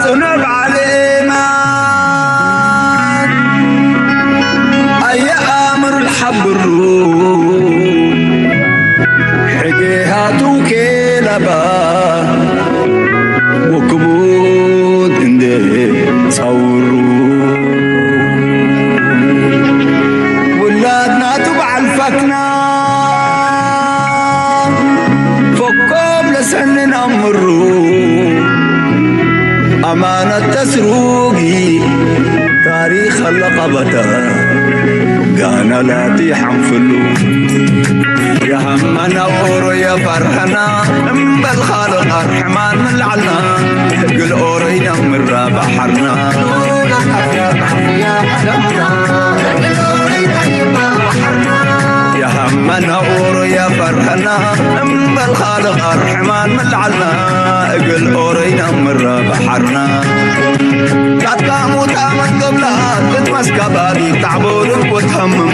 ጽኑዕ በዓል ኢማን ኣየኣምር ሓብሩ ሕጌ ሃቱ ኬላባ ወክቡድ እንደ ጸውሩ ውላድ ናቱ በዓል ፈክና ፈኮብ ለሰንን ኣምሩ ኣማነት ተስሩጊ ታሪኽ ኣለቐበተ ጋና ላቲ ሓንፍሉ የሃመና ኦሮ የፈርሐና እምበል ኻልቕ ኣርሕማን ምልዓልና ግል ኦሮ ይነምራ ባሕርና የሃመና ኦሮ የፈርሐና እምበል ኻልቕ ኣርሕማን ምልዓልና እግል ኦሮ ይነምራ ባሕርና ላትካ ሙታ መንገብላ ትትመስከባቢ ታዕቦርን ወትሃምም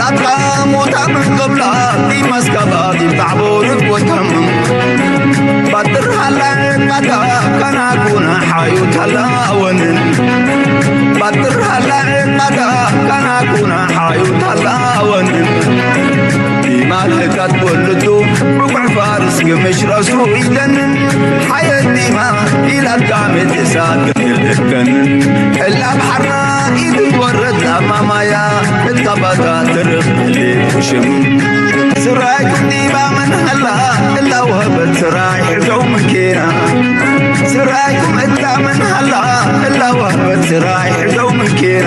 ላትካ ሙታ መንገብላ ትመስከባቢ ታዕቦርን ወትሃምም ባትር ሃላ ዕቃታ ካናኩና ሓዩ ታላወንን ባትር ሃላ ዕቃታ ካናኩና ሓዩ ታላወንን ዲማ ልህካት ወልዱ ብቁዕ ፋርስ ግምሽ ረሱ ይደንን ሓየት ዲማ ኢላትካ ምትሳት ይልከንን ሕላ ብሓራ ኢትወረድ ላማማያ እትካባታ ትርፍ ሽም ስራይ ዲማ መን ሃላ እላወህበት ስራይ ሕዘው ምኪና ስራይኩም እታ መን ሃላ እላወህበት ስራይ ሕዘው ምኪና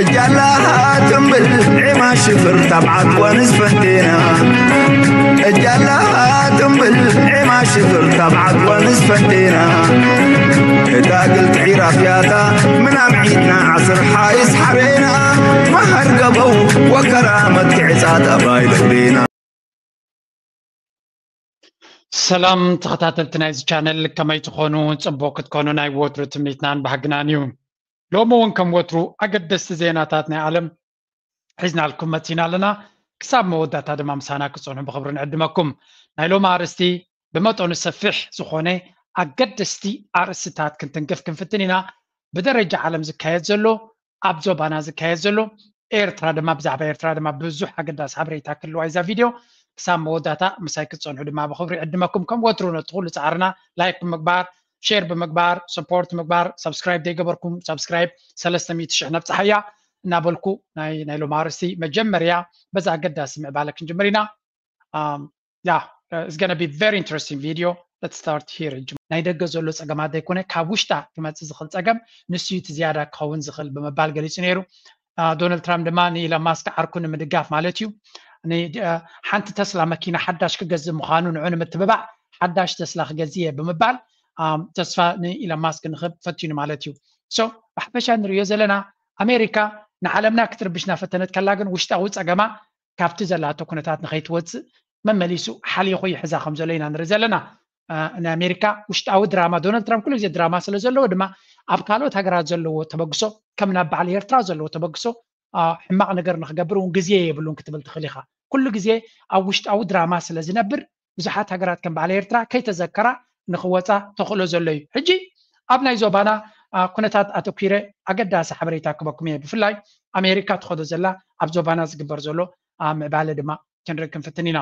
እጃላሃ ትንብል ዒማ ሽፍር ታብዓት ወንስ ፈንቴና እጃላሃ ትንብል ዒማ ሽፍር ታብዓት ወንስ ፈንቴና እታ ግልቲ ዒራፍያታ ምናም ዒድና ዓስር ሓይስ ሓሬና መሃር ገበው ወከራ መትክዕጻ ጠባይ ልዕሌና ሰላም ተኸታተልቲ ናይዚ ቻነል ከመይ ትኾኑ? ጽቡቕ ክትኮኑ ናይ ወትሩ ትምኒትናን ባህግናን እዩ። ሎሚ እውን ከም ወትሩ ኣገደስቲ ዜናታት ናይ ዓለም ሒዝናልኩም መጺና ኣለና። ክሳብ መወዳእታ ድማ ምሳና ክጸንሑ ብኽብሪ ንዕድመኩም። ናይ ሎሚ ኣርእስቲ ብመጠኑ ሰፊሕ ዝኾነ ኣገደስቲ ኣርእስትታት ክንትንክፍ ክንፍትን ኢና። ብደረጃ ዓለም ዝካየድ ዘሎ ኣብ ዞባና ዝካየድ ዘሎ ኤርትራ ድማ ብዛዕባ ኤርትራ ድማ ብዙሕ ኣገዳሲ ሓበሬታ ክህልዋ እዛ ቪድዮ ክሳብ መወዳእታ ምሳይ ክትፀንሑ ድማ ብክብሪ ዕድመኩም ከም ወትሩ ነቲ ኩሉ ፃዕርና ላይክ ብምግባር ሼር ብምግባር ሰፖርት ምግባር ሳብስክራይብ ዘይገበርኩም ሳብስክራይብ ሰለስተ ሚእቲ ሽሕ ነብፅሓያ እናበልኩ ናይ ናይ ሎማ ኣርእስቲ መጀመርያ በዛ ኣገዳሲ ምዕባለ ክንጅምር ኢና ያ it's gonna be very interesting video let's start here ናይ ደገ ዘሎ ፀገማት ዘይኮነ ካብ ውሽጣ ክመፅእ ዝኽእል ፀገም ንሱ እቲ ዝያዳ ክኸውን ዝኽእል ብምባል ገሊፁ ነይሩ ዶናልድ ትራምፕ ድማ ንኢሎን ማስክ ዓርኩ ንምድጋፍ ማለት እዩ ሓንቲ ተስላ መኪና ሓዳሽ ክገዝእ ምዃኑ ንዑ ንምትብባዕ ሓዳሽ ተስላ ክገዝእ እየ ብምባል ተስፋ ንኢሎን ማስክ ንክብ ፈትኑ ማለት እዩ so ብሓፈሻ ንሪዮ ዘለና ኣሜሪካ ንዓለምና ክትርብሽ እናፈተነት ከላ ግን ውሽጣዊ ፀገማ ካብቲ ዘላቶ ኩነታት ንኸይትወፅእ መመሊሱ ሓሊኹ ይሕዛ ከም ዘሎ ኢና ንርኢ ዘለና ናይ ኣሜሪካ ውሽጣዊ ድራማ ዶናልድ ትራምፕ ኩሉ ግዜ ድራማ ስለ ዘለዎ ድማ ኣብ ካልኦት ሃገራት ዘለዎ ተበግሶ ከም ናብ በዓል ኤርትራ ዘለዎ ተበግሶ ሕማቕ ነገር ንክገብር እውን ግዜ የብሉን ክትብል ትኽእል ኢኻ ኩሉ ግዜ ኣብ ውሽጣዊ ድራማ ስለ ዝነብር ብዙሓት ሃገራት ከም በዓል ኤርትራ ከይተዘከራ ንክወፃ ተኽእሎ ዘሎ እዩ ሕጂ ኣብ ናይ ዞባና ኩነታት ኣተኲረ ኣገዳሲ ሓበሬታ ክበኩም እየ ብፍላይ ኣሜሪካ ትኸዶ ዘላ ኣብ ዞባና ዝግበር ዘሎ ምዕባለ ድማ ክንርኢ ክንፍትን ኢና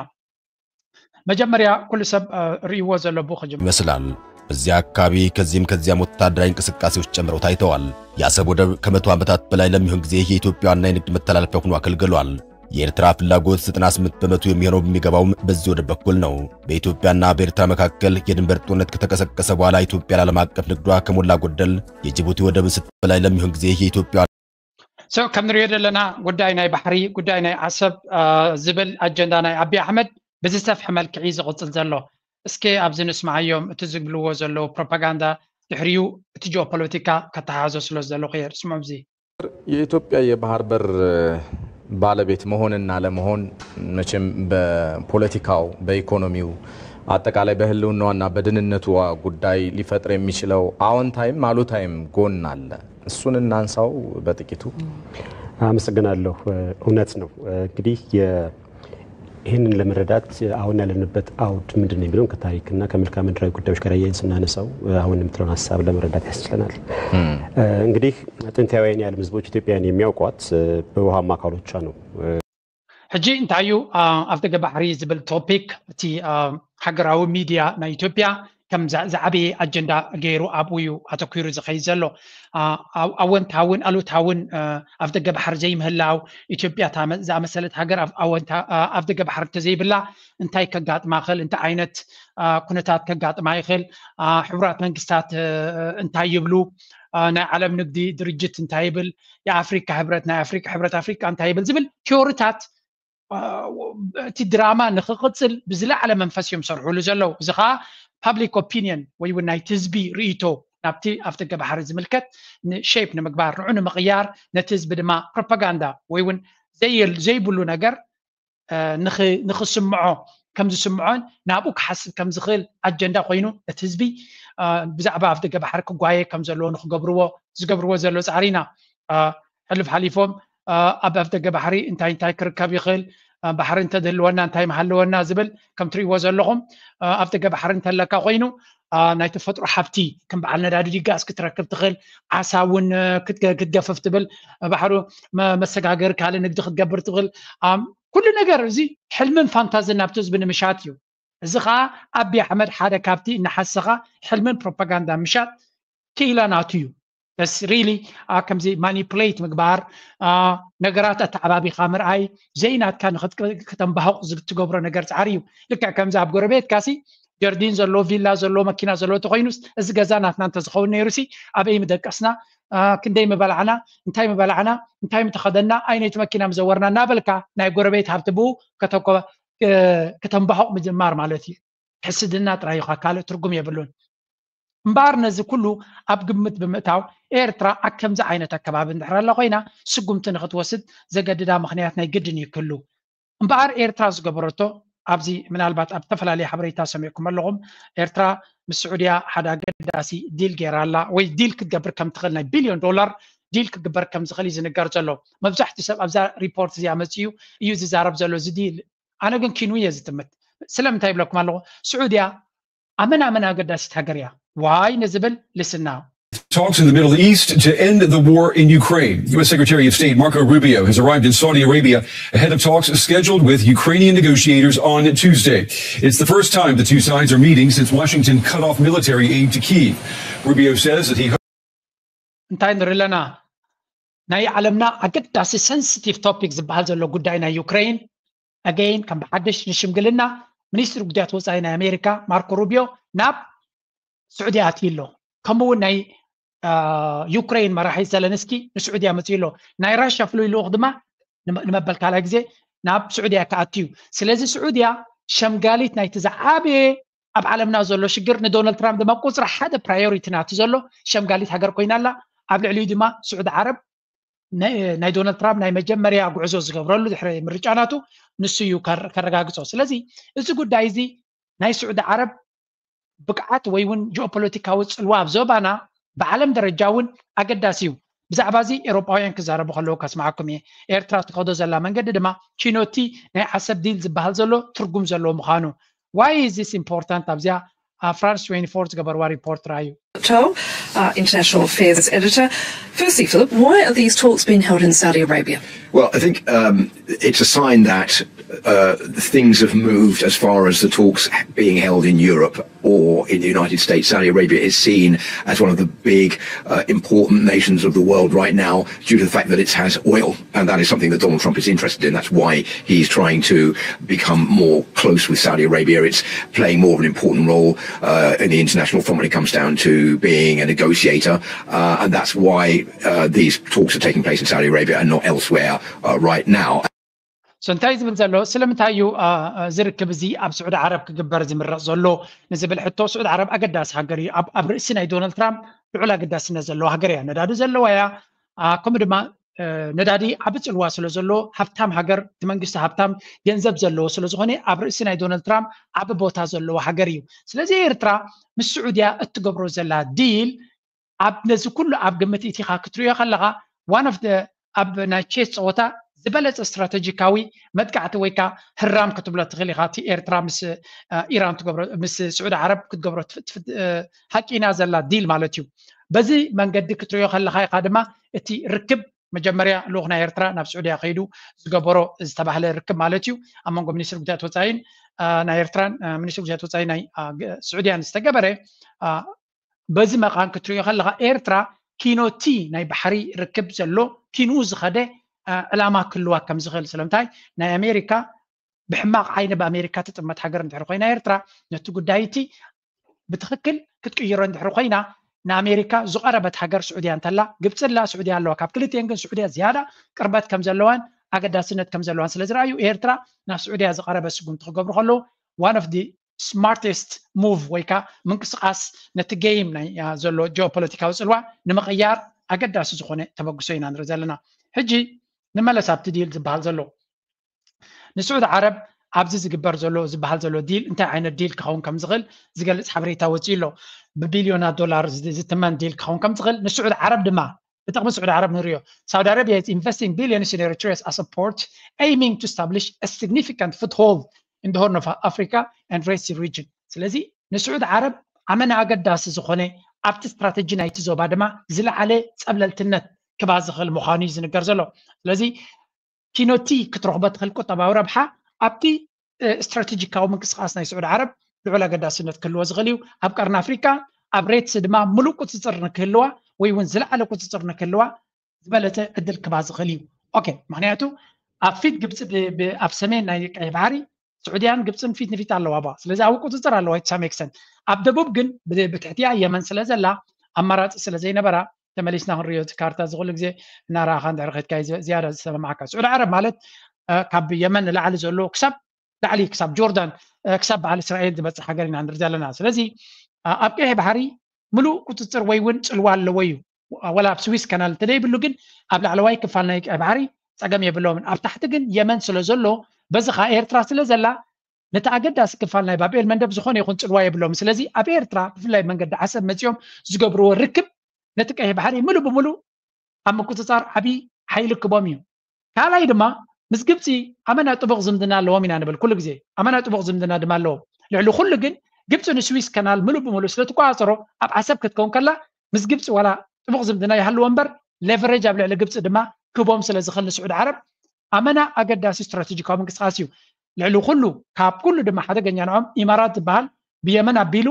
መጀመርያ ኩሉ ሰብ ርእይዎ ዘሎ ብኡ ክጅምር ይመስላል። በዚያ አካባቢ ከዚህም ከዚያም ወታደራዊ እንቅስቃሴዎች ጨምረው ታይተዋል። የአሰብ ወደብ ከመቶ ዓመታት በላይ ለሚሆን ጊዜ የኢትዮጵያ ዋና የንግድ መተላለፊያ ሆኖ አገልግሏል። የኤርትራ ፍላጎት ዘጠና ስምንት በመቶ የሚሆነው የሚገባውም በዚህ ወደብ በኩል ነው። በኢትዮጵያና በኤርትራ መካከል የድንበር ጦርነት ከተቀሰቀሰ በኋላ ኢትዮጵያ ለዓለም አቀፍ ንግዷ ከሞላ ጎደል የጅቡቲ ወደብን ስትጠቀም በላይ ለሚሆን ጊዜ የኢትዮጵያ so ከም ንሪኦ ዘለና ጉዳይ ናይ ባሕሪ ጉዳይ ናይ ዓሰብ ዝብል ኣጀንዳ ናይ ኣቢ ኣሕመድ ብዝሰፍሐ መልክዕ እዩ ዝቕፅል ዘሎ እስከ ኣብዚ ንስምዓዮም እቲ ዝብልዎ ዘለዉ ፕሮፓጋንዳ ድሕሪኡ እቲ ጂኦፖለቲካ ከተሓሕዞ ስለ ዝደለኹ እየ ስምዑ ኣብዚ የኢትዮጵያ የባህር በር ባለቤት መሆንና ለመሆን መቼም በፖለቲካው በኢኮኖሚው አጠቃላይ በህልውናዋና በድንነቷ ጉዳይ ሊፈጥር የሚችለው አዎንታይም አሉታይም ጎን አለ። እሱን እናንሳው በጥቂቱ። አመሰግናለሁ። እውነት ነው እንግዲህ ይህንን ለመረዳት አሁን ያለንበት አውድ ምንድን ነው የሚለውን ከታሪክና ከመልክዓ ምድራዊ ጉዳዮች ጋር አያይዘን ስናነሳው አሁን የምትለውን ሀሳብ ለመረዳት ያስችለናል። እንግዲህ ጥንታውያን የዓለም ህዝቦች ኢትዮጵያን የሚያውቋት በውሃማ አካሎቿ ነው። ሕጂ እንታይ እዩ ኣብ ደገ ባሕሪ ዝብል ቶፒክ እቲ ሃገራዊ ሚድያ ናይ ኢትዮጵያ ከም ዝዓበየ ኣጀንዳ ገይሩ ኣብኡ እዩ ኣተኲሩ ዝኸይድ ዘሎ። ኣወንታውን ኣሉታውን ኣብ ደገ ባሕሪ ዘይምህላው፣ ኢትዮጵያ ዝኣመሰለት ሃገር ኣብ ደገ ባሕሪ እንተዘይብላ እንታይ ከጋጥማ ይኽእል፣ እንታይ ዓይነት ኩነታት ከጋጥማ ይኽእል፣ ሕቡራት መንግስታት እንታይ ይብሉ፣ ናይ ዓለም ንግዲ ድርጅት እንታይ ይብል፣ የኣፍሪካ ህብረት፣ ናይ ኣፍሪካ ህብረት ኣፍሪካ እንታይ ይብል ዝብል ቲዮሪታት እቲ ድራማ ንክቕፅል ብዝለዓለ መንፈስ እዮም ሰርሑሉ ዘለዉ። እዚ ከዓ ፓብሊክ ኦፒኒየን ወይ እውን ናይቲ ህዝቢ ርእይቶ ናብቲ ኣብ ደገ ባሕሪ ዝምልከት ሼፕ ንምግባር፣ ንዑ ንምቕያር፣ ነቲ ህዝቢ ድማ ፕሮፓጋንዳ ወይ እውን ዘይብሉ ነገር ንክስምዖ ከም ዝስምዖን ናብኡ ክሓስብ ከም ዝኽእል ኣጀንዳ ኮይኑ ነቲ ህዝቢ ብዛዕባ ኣብ ደገ ባሕሪ ክጓየ ከም ዘለዎ ንክገብርዎ ዝገብርዎ ዘሎ ፃዕሪ ኢና ሕልፍ ሓሊፎም ኣብ ኣፍ ደገ ባሕሪ እንታይ እንታይ ክርከብ ይኽእል፣ ባሕሪ እንተዝህልወና እንታይ ምሃለወና ዝብል ከም ትሪእዎ ዘለኹም ኣብ ደገ ባሕሪ እንተለካ ኮይኑ ናይ ተፈጥሮ ሃብቲ ከም በዓል ነዳዲ ዲጋስ ክትረክብ ትኽእል፣ ዓሳ እውን ክትገፍፍ ትብል፣ ባሕሩ መሰጋገሪ ካልእ ንግዲ ክትገብር ትኽእል። ኩሉ ነገር እዚ ሕልምን ፋንታዝን ናብቲ ህዝቢ ንምሻጥ እዩ። እዚ ከዓ ኣቢ ኣሕመድ ሓደ ካብቲ እናሓሰኻ ሕልምን ፕሮፓጋንዳ ምሻጥ ክኢላ ናቱ እዩ። በስ ሪሊ ከምዚ ማኒፕሌት ምግባር፣ ነገራት ኣተዓባቢኻ ምርኣይ፣ ዘይናትካ ንክተንባህቕ ዝትገብሮ ነገር ፃዕሪ እዩ። ልክዕ ከምዚ ኣብ ጎረቤትካሲ ጀርዲን ዘሎ፣ ቪላ ዘሎ፣ መኪና ዘሎ ተኮይኑስ እዚ ገዛ ናትና እንተዝኸውን ነይሩሲ ኣበይ ምደቀስና፣ ክንደይ ምበላዕና፣ እንታይ ምበላዕና፣ እንታይ ምተኸደና፣ ኣይነይቲ መኪና ምዘወርና እናበልካ ናይ ጎረቤት ሃብቲ ብኡ ከተንባህቕ ምጅማር ማለት እዩ። ሕስድና ጥራይ እዩ፣ ካልእ ትርጉም የብሉን። እምበኣር ነዚ ኩሉ ኣብ ግምት ብምእታው ኤርትራ ኣብ ከምዚ ዓይነት ኣከባቢ እንድሕር ኣላ ኮይና ስጉምቲ ንክትወስድ ዘገድዳ ምኽንያት ናይ ግድን እዩ ክህሉ። እምበኣር ኤርትራ ዝገበረቶ ኣብዚ ምናልባት ኣብ ዝተፈላለየ ሓበሬታ ሰሚዕኩም ኣለኹም። ኤርትራ ምስ ስዑድያ ሓደ ኣገዳሲ ዲል ገይራ ኣላ ወይ ዲል ክትገብር ከም ትኽእል ናይ ቢልዮን ዶላር ዲል ክግበር ከም ዝኽእል እዩ ዝንገር ዘሎ። መብዛሕትኡ ሰብ ኣብዛ ሪፖርት እዚኣ መፅኡ እዩ ዝዛረብ ዘሎ እዚ ዲል። ኣነ ግን ኪኑ እየ ዝጥምት። ስለምንታይ ይብለኩም ኣለኹ? ስዑድያ ኣመን ኣመን ኣገዳሲት ሃገር እያ። ዋይ ንዝብል ልስና Talks in the Middle East to end the war in Ukraine. U S Secretary of State Marco Rubio has arrived in Saudi Arabia ahead of talks scheduled with Ukrainian negotiators on Tuesday. It's the first time the two sides are meeting since Washington cut off military aid to Kyiv. Rubio says that he እንታይ ንርኢ ኣለና? ናይ ዓለምና ኣገዳሲ ሰንሲቲቭ ቶፒክ ዝበሃል ዘሎ ጉዳይ ናይ ዩክሬን ኣገይን ከም ብሓድሽ ንሽምግልና ሚኒስትሪ ጉዳያት ወፃኢ ናይ ኣሜሪካ ማርኮ ሩቢዮ ናብ ስዑዲ ኣትዩ ኣሎ። ከምኡ እውን ናይ ዩክሬን መራሒ ዘለንስኪ ንስዑድያ መፅኡ ኣሎ። ናይ ራሽያ ፍሉይ ልኡኽ ድማ ንመበል ካልኣይ ግዜ ናብ ስዑድያ ክኣቱ እዩ። ስለዚ ስዑድያ ሸምጋሊት ናይቲ ዝዓበየ ኣብ ዓለምና ዘሎ ሽግር ንዶናልድ ትራምፕ ድማ ቁፅሪ ሓደ ፕራዮሪቲ ናቱ ዘሎ ሸምጋሊት ሃገር ኮይና ኣላ። ኣብ ልዕሊኡ ድማ ስዑዲ ዓረብ ናይ ዶናልድ ትራምፕ ናይ መጀመርያ ጉዕዞ ዝገብረሉ ድሕሪ ምርጫ ናቱ ንሱ እዩ ከረጋግፆ። ስለዚ እዚ ጉዳይ እዚ ናይ ስዑዲ ዓረብ ብቅዓት ወይ እውን ጂኦፖለቲካዊ ፅልዋ ኣብ ዞባና ብዓለም ደረጃ እውን ኣገዳሲ እዩ። ብዛዕባ እዚ ኤሮጳውያን ክዛረቡ ከለዉ ከስማዓኩም እየ። ኤርትራ ትኸዶ ዘላ መንገዲ ድማ ኪኖቲ ናይ ዓሰብ ዲል ዝበሃል ዘሎ ትርጉም ዘለዎ ምዃኑ። Why is this important? ኣብዚኣ France twenty-four ዝገበርዋ ሪፖርት ራዩ። Tell our international affairs editor. Firstly, Philip, why are these talks being held in Saudi Arabia? Well, I think um, it's a sign that uh, things have moved as far as the talks being held in Europe or in the United States. Saudi Arabia is seen as one of the big, uh, important nations of the world right now due to the fact that it has oil. And that is something that Donald Trump is interested in. That's why he's trying to become more close with Saudi Arabia. It's playing more of an important role uh, in the international front when it comes down to being a negotiator. Uh, and that's why uh, these talks are taking place in Saudi Arabia and not elsewhere uh, right now. So እንታይ ዝብል ዘሎ ስለምንታይ እዩ ዝርክብ እዚ ኣብ ስዑዲ ዓረብ ክግበር ዝምረፅ ዘሎ ንዝብል ሕቶ፣ ስዑዲ ዓረብ ኣገዳሲ ሃገር እዩ። ኣብ ርእሲ ናይ ዶናልድ ትራምፕ ልዑል ኣገዳስነት ዘለዋ ሃገር እያ። ነዳዲ ዘለዋ እያ። ከምኡ ድማ ነዳዲ ዓቢ ፅልዋ ስለ ዘለዎ ሃብታም ሃገር፣ እቲ መንግስቲ ሃብታም ገንዘብ ዘለዎ ስለ ዝኾነ ኣብ ርእሲ ናይ ዶናልድ ትራምፕ ዓቢ ቦታ ዘለዎ ሃገር እዩ። ስለዚ ኤርትራ ምስ ስዑድያ እትገብሮ ዘላ ዲል ኣብ ነዚ ኩሉ ኣብ ግምት እቲኻ ክትሪኦ ከለኻ one of the ኣብ ናይ ቼስ ፀወታ ዝበለፀ ስትራቴጂካዊ መጥቃዕቲ ወይ ከዓ ህራም ክትብሎ ትኽእል ኢኻ። እቲ ኤርትራ ምስ ኢራን ምስ ስዑድ ዓረብ ክትገብሮ ሓቂና ዘላ ዲል ማለት እዩ። በዚ መንገዲ ክትሪኦ ከለካ ኢኻ ድማ እቲ ርክብ መጀመርያ ልኡኽ ናይ ኤርትራ ናብ ስዑድያ ከይዱ ዝገበሮ ዝተባህለ ርክብ ማለት እዩ። ኣብ መንጎ ሚኒስትሪ ጉዳያት ወፃኢን ናይ ኤርትራን ሚኒስትሪ ጉዳያት ወፃኢ ናይ ስዑድያን ዝተገበረ በዚ መቓን ክትሪኦ ከለካ ኤርትራ ኪኖቲ ናይ ባሕሪ ርክብ ዘሎ ኪንኡ ዝኸደ ዕላማ ክህልዋ ከም ዝኽእል ስለምንታይ ናይ ኣሜሪካ ብሕማቕ ዓይኒ ብኣሜሪካ ትጥመት ሃገር እንድሕር ኮይና ኤርትራ ነቲ ጉዳይ እቲ ብትኽክል ክትቅይሮ እንድሕር ኮይና ንኣሜሪካ ዝቐረበት ሃገር ስዑድያ እንተላ ግብፂ ኣላ ስዑድያ ኣለዋ ካብ ክልቲአን ግን ስዑድያ ዝያዳ ቅርበት ከም ዘለዋን ኣገዳስነት ከም ዘለዋን ስለ ዝረኣዩ ኤርትራ ናብ ስዑድያ ዝቐረበ ስጉምቲ ክገብሩ ከለዉ one of the smartest move ወይ ከዓ ምንቅስቃስ ነቲ game ናይ ዘሎ ጂኦፖለቲካዊ ፅልዋ ንምቕያር ኣገዳሲ ዝኾነ ተበግሶ ኢና ንርኢ ዘለና። ሕጂ ንመለስ ኣብቲ ዲል ዝበሃል ዘሎ ንስዑድ ዓረብ ኣብዚ ዝግበር ዘሎ ዝበሃል ዘሎ ዲል እንታይ ዓይነት ዲል ክኸውን ከም ዝኽእል ዝገልፅ ሓበሬታ ወፂኡ ኣሎ። ብቢልዮናት ዶላር ዝትመን ዲል ክኸውን ከም ዝኽእል ንስዑድ ዓረብ ድማ ብጥቕሚ ስዑድ ዓረብ ንሪኦ። Saudi Arabia is investing billions in Eritrea as a port aiming to establish a significant foothold in the Horn of Africa and Red Sea region። ስለዚ ንስዑድ ዓረብ ኣመና ኣገዳሲ ዝኾነ ኣብቲ ስትራተጂ ናይቲ ዞባ ድማ ዝለዓለ ፀብለልትነት ክባ ዝኽእል ምዃኑ እዩ ዝንገር ዘሎ። ስለዚ ኪኖቲ ክትረኽቦ ትኽእል ቁጠባዊ ረብሓ ኣብቲ ስትራቴጂካዊ ምንቅስቃስ ናይ ስዑድ ዓረብ ልዑል ኣገዳስነት ክህልዎ ዝኽእል እዩ። ኣብ ቀርኒ ኣፍሪካ ኣብ ሬትስ ድማ ሙሉእ ቁፅፅር ንክህልዋ ወይ እውን ዝለዓለ ቁፅፅር ንክህልዋ ዝበለፀ ዕድል ክባ ዝኽእል እዩ። ኦኬ፣ ምክንያቱ ኣብ ፊት ግብፂ ኣብ ሰሜን ናይ ቀይ ባሕሪ ስዑድያን ግብፅን ፊት ንፊት ኣለዋ ባ ስለዚ ኣብ ቁፅፅር ኣለዋ to some extent። ኣብ ደቡብ ግን ብትሕቲያ የመን ስለ ዘላ ኣማራፂ ስለ ዘይነበራ ተመሊስና ክንሪኦ እቲ ካርታ እዚ ኩሉ ግዜ እናረኣኻ እንድሕር ከድካ ዝያዳ ዝሰማማዓካ። ስዑድ ዓረብ ማለት ካብ የመን ንላዕሊ ዘሎ ክሳብ ላዕሊ ክሳብ ጆርዳን ክሳብ በዓል እስራኤል ዝበፅሕ ሃገር ኢና ንርኢ ዘለና። ስለዚ ኣብ ቀይሕ ባሕሪ ምሉእ ቁፅፅር ወይ እውን ፅልዋ ኣለዎ እዩ። ወላ ኣብ ስዊስ ካናል እንተደይብሉ ግን ኣብ ላዕለዋይ ክፋል ናይ ቀይ ባሕሪ ፀገም የብሎምን። ኣብ ታሕቲ ግን የመን ስለ ዘሎ በዚ ከዓ ኤርትራ ስለ ዘላ ነቲ ኣገዳሲ ክፋል ናይ ባብኤል መንደብ ዝኾነ ይኹን ፅልዋ የብሎምን። ስለዚ ኣብ ኤርትራ ብፍላይ መንገዲ ዓሰብ መፂኦም ዝገብርዎ ርክብ ነቲ ቀይሕ ባሕሪ ምሉእ ብምሉእ ኣብ ምቁፅፃር ዓብዪ ሓይሊ ክቦም እዩ። ካልኣይ ድማ ምስ ግብፂ ኣመና ጥቡቕ ዝምድና ኣለዎም ኢና ንብል ኩሉ ግዜ ኣመና ጥቡቕ ዝምድና ድማ ኣለዎም። ልዕሊ ኩሉ ግን ግብፂ ንስዊስ ከናል ምሉእ ብምሉእ ስለ ትቆፃፀሮ ኣብ ዓሰብ ክትከውን ከላ ምስ ግብፂ ዋላ ጥቡቕ ዝምድና ይሃልዎ እምበር ሌቨሬጅ ኣብ ልዕሊ ግብፂ ድማ ክቦም ስለ ዝኽእል ንስዑድ ዓረብ ኣመና ኣገዳሲ ስትራቴጂካዊ ምንቅስቃስ እዩ። ልዕሊ ኩሉ ካብ ኩሉ ድማ ሓደገኛ ንዖም ኢማራት ዝበሃል ብየመን ኣቢሉ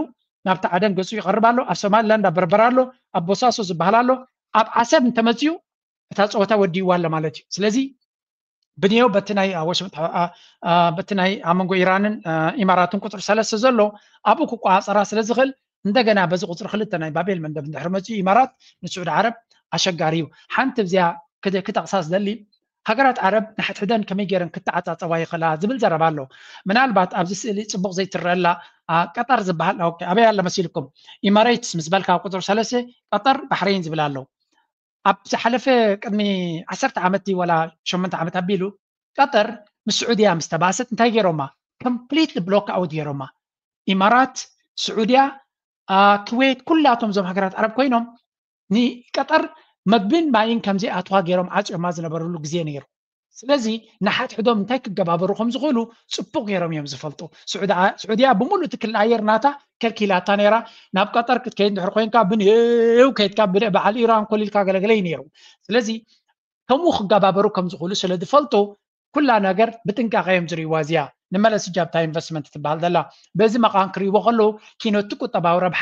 ናብቲ ዓደን ገፁ ይቐርብ ኣሎ። ኣብ ሶማሊላንድ ኣብ በርበራ ኣሎ፣ ኣብ ቦሳሶ ዝበሃል ኣሎ። ኣብ ዓሰብ እንተመፅኡ እታ ፀወታ ወዲእዋ ኣሎ ማለት እዩ። ስለዚ ብንየው በቲ ናይ በቲ ናይ ኣብ መንጎ ኢራንን ኢማራትን ቁፅሪ ሰለስተ ዘሎ ኣብኡ ክቆፃፀራ ስለ ዝኽእል እንደገና በዚ ቁፅሪ ክልተ ናይ ባቤል መንደብ እንድሕር መፅኡ ኢማራት ንስዑድ ዓረብ ኣሸጋሪ እዩ። ሓንቲ እዚኣ ክጠቕሳ ዝደሊ ሃገራት ዓረብ ንሓድሕደን ከመይ ገይረን ክተዓፃፀዋ ይኽእላ ዝብል ዘረባ ኣሎ። ምናልባት ኣብዚ ስእሊ ፅቡቕ ዘይትረአላ ቀጠር ዝበሃል ኣበይ ኣለ መሲልኩም? ኢማሬትስ ምስ በልካ ቁፅሪ ሰለስተ ቀጠር ባሕረይን ዝብል ኣሎ። ኣብ ዝሓለፈ ቅድሚ ዓሰርተ ዓመት ወላ ሸሞንተ ዓመት ኣቢሉ ቀጠር ምስ ስዑድያ ምስ ተባእሰት እንታይ ገይሮማ? ኮምፕሊትሊ ብሎክ ኣውት ገይሮማ። ኢማራት፣ ስዑድያ፣ ኩዌት ኩላቶም እዞም ሃገራት ዓረብ ኮይኖም ንቀጠር መግብን ማይን ከም ዘይኣትዋ ገይሮም ዓፅዮማ ዝነበርሉ ግዜ ነይሩ። ስለዚ ንሓድሕዶም እንታይ ክገባበሩ ከም ዝኽእሉ ፅቡቕ ገይሮም እዮም ዝፈልጡ። ስዑድያ ብምሉእ እቲ ክሊ ኣየር ናታ ከልኪላታ ነይራ። ናብ ቀጠር ክትከይድ እንድሕር ኮይንካ ብንየው ከይድካ በዓል ኢራን ኮሊልካ ገለገለ እዩ ነይሩ። ስለዚ ከምኡ ክገባበሩ ከም ዝኽእሉ ስለ ዝፈልጡ ኩላ ነገር ብጥንቃቐ እዮም ዝርእይዋ። እዚኣ ንመለስ እጃብታ ኢንቨስትመንት ትበሃል ዘላ በዚ መቓን ክርእይዎ ከለዉ ኪኖቲ ቁጠባዊ ረብሓ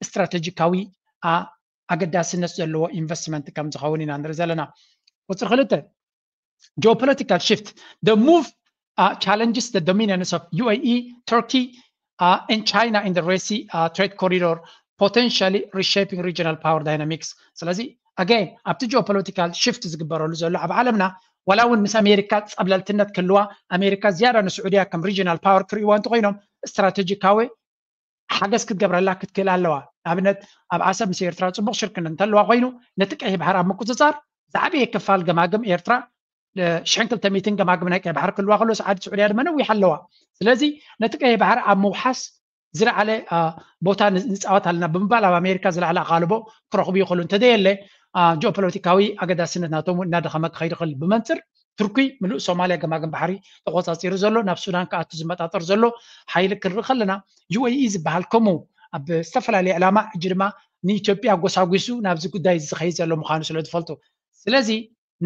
ስትራቴጂካዊ ኣገዳስነት ዘለዎ ኢንቨስትመንት ከም ዝኸውን ኢና ንርኢ ዘለና። ቁፅሪ ክልተ geopolitical shift the move uh, challenges the dominance of U A E, Turkey uh, and China in the Red Sea uh, trade corridor, potentially reshaping regional power dynamics. ስለዚ again ኣብቲ geopolitical shift ዝግበረሉ ዘሎ ኣብ ዓለምና ዋላ እውን ምስ ኣሜሪካ ፀብለልትነት ክህልዋ ኣሜሪካ ዝያዳ ንስዑድያ ከም regional power ክርእይዋ እንተኮይኖም ስትራቴጂካዊ ሓገዝ ክትገብረላ ክትክእል ኣለዋ። ንኣብነት ኣብ ዓሰብ ምስ ኤርትራ ፅቡቕ ሽርክነት እንተለዋ ኮይኑ ነቲ ቀይሕ ባሕሪ ኣብ ምቁፅፃር ዝዓበየ ክፋል ገማግም ኤርትራ ሽሕን ክልተ ሚእትን ገማግም ናይ ቀይሕ ባሕሪ ክህልዋ ከሎ ሰዓዲ ስዑድያ ድማ ነዊሕ ኣለዋ። ስለዚ ነቲ ቀይሕ ባሕሪ ኣብ ምውሓስ ዝለዓለ ቦታ ንፃወት ኣለና ብምባል ኣብ ኣሜሪካ ዝለዓለ ኣቓልቦ ክረኽቡ ይኽእሉ። እንተዘየለ ጂኦፖለቲካዊ ኣገዳስነት ናቶም እናደኸመ ክኸይድ ይኽእል። ብመንፅር ቱርኪ ምሉእ ሶማልያ ገማግም ባሕሪ ተቆፃፂሩ ዘሎ ናብ ሱዳን ክኣቱ ዝመጣጠር ዘሎ ሓይሊ ክንርኢ ከለና ዩ ኤ ኢ ዝበሃል ከምኡ ኣብ ዝተፈላለየ ዕላማ ሕጂ ድማ ንኢትዮጵያ ጎሳጒሱ ናብዚ ጉዳይ እዚ ዝኸይድ ዘሎ ምዃኑ ስለ ዝፈልጡ ስለዚ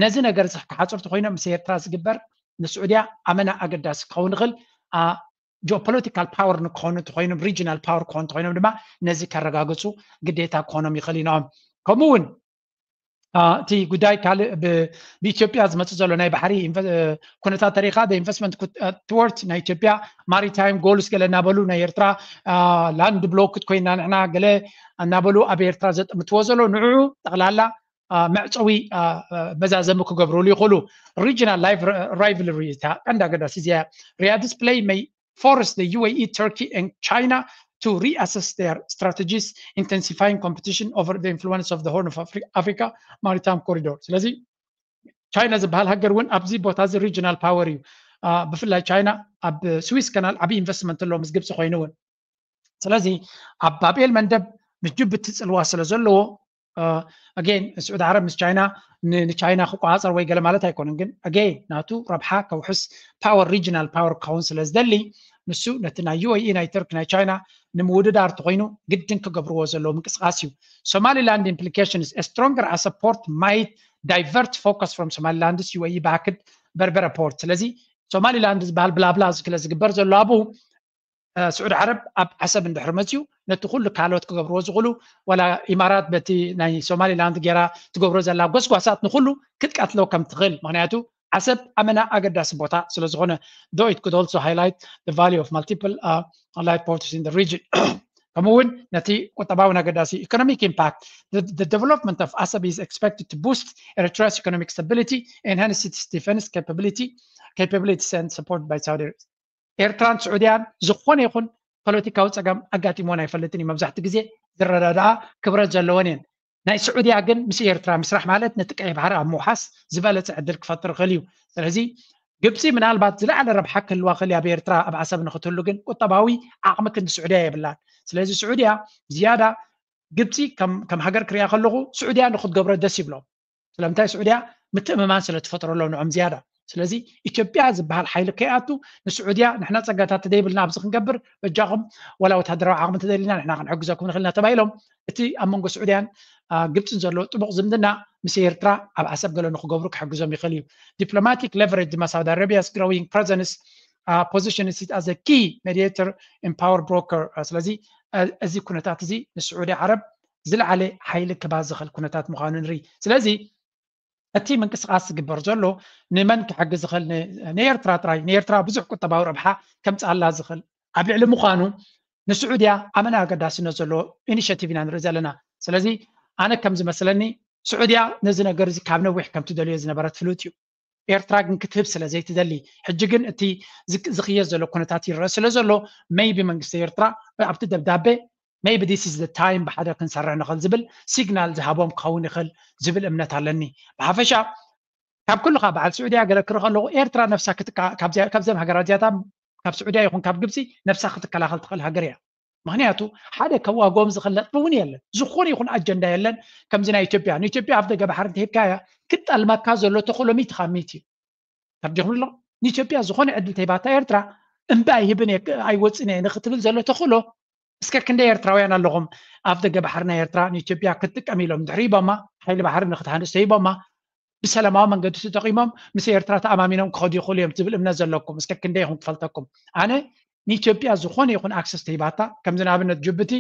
ነዚ ነገር እዚ ክሓፅር ተኮይኖም ምስ ኤርትራ ዝግበር ንስዑድያ ኣመና ኣገዳሲ ክኸውን ይኽእል። ጂኦፖለቲካል ፓወር ንክኾኑ እንተኮይኖም ሪጂናል ፓወር ክኾኑ እንተኮይኖም ድማ ነዚ ከረጋግፁ ግዴታ ክኾኖም ይኽእል ኢኖም። ከምኡ እውን እቲ ጉዳይ ካልእ ብኢትዮጵያ ዝመፅእ ዘሎ ናይ ባሕሪ ኩነታት ተሪኻ ኢንቨስትመንት ትወርት ናይ ኢትዮጵያ ማሪታይም ጎልስ ገለ እናበሉ ናይ ኤርትራ ላንድ ብሎክ ኮይና ንሕና ገለ እናበሉ ኣብ ኤርትራ ዘጥምትዎ ዘሎ ንዕዑ ጠቕላላ መዕፀዊ መዛዘሚ ክገብርሉ ይኽእሉ። Regional rivalry እታ ቀንዲ ኣገዳሲ እዚኣ። Riyadh's play may force the U A E, Turkey and China to reassess their strategies, intensifying competition over the influence of the Horn of Africa maritime corridor. ስለዚ ቻይና ዝበሃል ሃገር እውን ኣብዚ ቦታ እዚ ሪጂናል ፓወር እዩ። ብፍላይ ቻይና ኣብ ስዊስ ካናል ዓብዪ ኢንቨስትመንት ኣለዎ ምስ ግብፂ ኮይኑ እውን ስለዚ ኣብ ባብኤል መንደብ ምስ ጅቡቲ ፅልዋ ስለ ዘለዎ ኣጌን ስዑዲ ዓረብ ምስ ቻይና ንቻይና ክቆፃፀር ወይ ገለ ማለት ኣይኮነን ግን ኣጌን ናቱ ረብሓ ከውሕስ ፓወር ሪጂናል ፓወር ክኸውን ስለ ዝደሊ ንሱ ነቲ ናይ ዩ ኤ ኢ ናይ ተርክ ናይ ቻይና ንምውድዳር ተኮይኑ ግድን ክገብርዎ ዘለዎ ምንቅስቃስ እዩ። Somaliland implications a stronger support might divert focus from Somaliland's U A E backed Berbera port ስለዚ ሶማሊላንድ ዝበሃል ብላብላ ዝክለ ዝግበር ዘሎ ኣብኡ ስዑድ ዓረብ ኣብ ዓሰብ እንድሕር መፅዩ ነቲ ኩሉ ካልኦት ክገብርዎ ዝኽእሉ ዋላ ኢማራት በቲ ናይ ሶማሊላንድ ጌራ ትገብሮ ዘላ ጎስጓሳት ንኩሉ ክትቀትሎ ከም ትኽእል ምክንያቱ ዓሰብ ኣመና ኣገዳሲ ቦታ ስለ ዝኾነ though it could also highlight the value of multiple uh, light ports in the region ከምኡ እውን ነቲ ቁጠባውን ኣገዳሲ economic impact the, the development of Assab is expected to boost Eritrea's economic stability, enhance its defense capability capabilities and support by Saudi ኤርትራን ስዑድያን ዝኾነ ይኹን ፖለቲካዊ ፀገም ኣጋጢሞን ኣይፈልጥን እዩ። መብዛሕትኡ ግዜ ዝረዳድኣ ክብረት ዘለወን እየን። ናይ ስዑድያ ግን ምስ ኤርትራ ምስራሕ ማለት ነቲ ቀይሕ ባሕሪ ኣብ ምውሓስ ዝበለፀ ዕድል ክፈጥር ይኽእል እዩ። ስለዚ ግብፂ ምናልባት ዝለዓለ ረብሓ ክህልዋ ክእል ኣብ ኤርትራ ኣብ ዓሰብ ንክትህሉ ግን ቁጠባዊ ዓቕሚ ክንዲ ስዑድያ የብላን። ስለዚ ስዑድያ ዝያዳ ግብፂ ከም ሃገር ክሪኣ ከለኹ ስዑድያ ንክትገብሮ ደስ ይብሎም። ስለምንታይ ስዑድያ ምትእምማን ስለ ትፈጥረሎም ንዖም ዝያዳ። ስለዚ ኢትዮጵያ ዝበሃል ሓይሊ ከይኣቱ ንስዑድያ ንሕና ፀጋታት ተደይብልና ኣብዚ ክንገብር በጃኹም ወላ ወታደራዊ ዓቕሚ ተደሊና ንሕና ክንሕግዘኩም ንኽእልና ተባሂሎም እቲ ኣብ መንጎ ስዑድያን ግብፅን ዘሎ ጥቡቕ ዝምድና ምስ ኤርትራ ኣብ ዓሰብ ገለ ንክገብሩ ክሕግዞም ይኽእል እዩ። Diplomatic leverage ድማ Saudi Arabia's growing presence position as a key mediator and power broker ስለዚ እዚ ኩነታት እዚ ንስዑዲ ዓረብ ዝለዓለ ሓይሊ ክባ ዝኽእል ኩነታት ምዃኑ ንርኢ። ስለዚ እቲ ምንቅስቃስ ዝግበር ዘሎ ንመን ክሕግዝ ዝኽእል ንኤርትራ ጥራይ ንኤርትራ ብዙሕ ቁጠባዊ ረብሓ ከምፅኣላ ዝኽእል ኣብ ልዕሊ ምዃኑ ንስዑድያ ኣመና ኣገዳስነት ዘለዎ ኢኒሽቲቭ ኢና ንርኢ ዘለና። ስለዚ ኣነ ከም ዝመስለኒ ስዑድያ ነዚ ነገር እዚ ካብ ነዊሕ ከም ትደልዮ ዝነበረት ፍሉጥ እዩ። ኤርትራ ግን ክትህብ ስለ ዘይትደሊ ሕጂ ግን እቲ ዝኽየድ ዘሎ ኩነታት ይረአ ስለ ዘሎ maybe መንግስቲ ኤርትራ ኣብቲ ደብዳቤ maybe this is the time ብሓደ ክንሰርሕ ንኽእል ዝብል ሲግናል ዝሃቦም ክኸውን ይኽእል ዝብል እምነት ኣለኒ። ብሓፈሻ ካብ ኩሉ ካብ በዓል ስዑድያ ገለ ክርኢ ከለኹ ኤርትራ ነፍሳ ክትካ ካብዘም ሃገራት እዚያታ ካብ ስዑድያ ይኹን ካብ ግብፂ ነፍሳ ክትከላኸል ትኽእል ሃገር እያ። ምክንያቱ ሓደ ከዋግኦም ዝኽእል ነጥቢ እውን የለን። ዝኾነ ይኹን ኣጀንዳ የለን። ከምዚ ናይ ኢትዮጵያ ንኢትዮጵያ ኣፍ ደገ ባሕሪ እንተሂብካያ ክጠልመካ ዘሎ ተኽእሎ ሚእቲ ካብ ሚእቲ እዩ። ተርዲኹም ኣሎ ንኢትዮጵያ ዝኾነ ዕድል ተሂባታ ኤርትራ እምባ ኣይህብን እየ ኣይወፅን እየ ንክትብል ዘሎ ተኽእሎ እስከ ክንደይ ኤርትራውያን ኣለኹም ኣብ ደገ ባሕሪ ናይ ኤርትራ ንኢትዮጵያ ክትጥቀም ኢሎም ድሕሪ ሂቦማ ሓይሊ ባሕሪ ንክትሃንስ ተሂቦማ ብሰላማዊ መንገዲ ተጠቂሞም ምስ ኤርትራ ተኣማሚኖም ክኸዱ ይኽእሉ እዮም ትብል እምነት ዘለኩም እስከ ክንደይ ይኹም ክፈልተኩም ኣነ ንኢትዮጵያ ዝኾነ ይኹን ኣክሰስ ተሂባታ ከምዚ ንኣብነት ጅቡቲ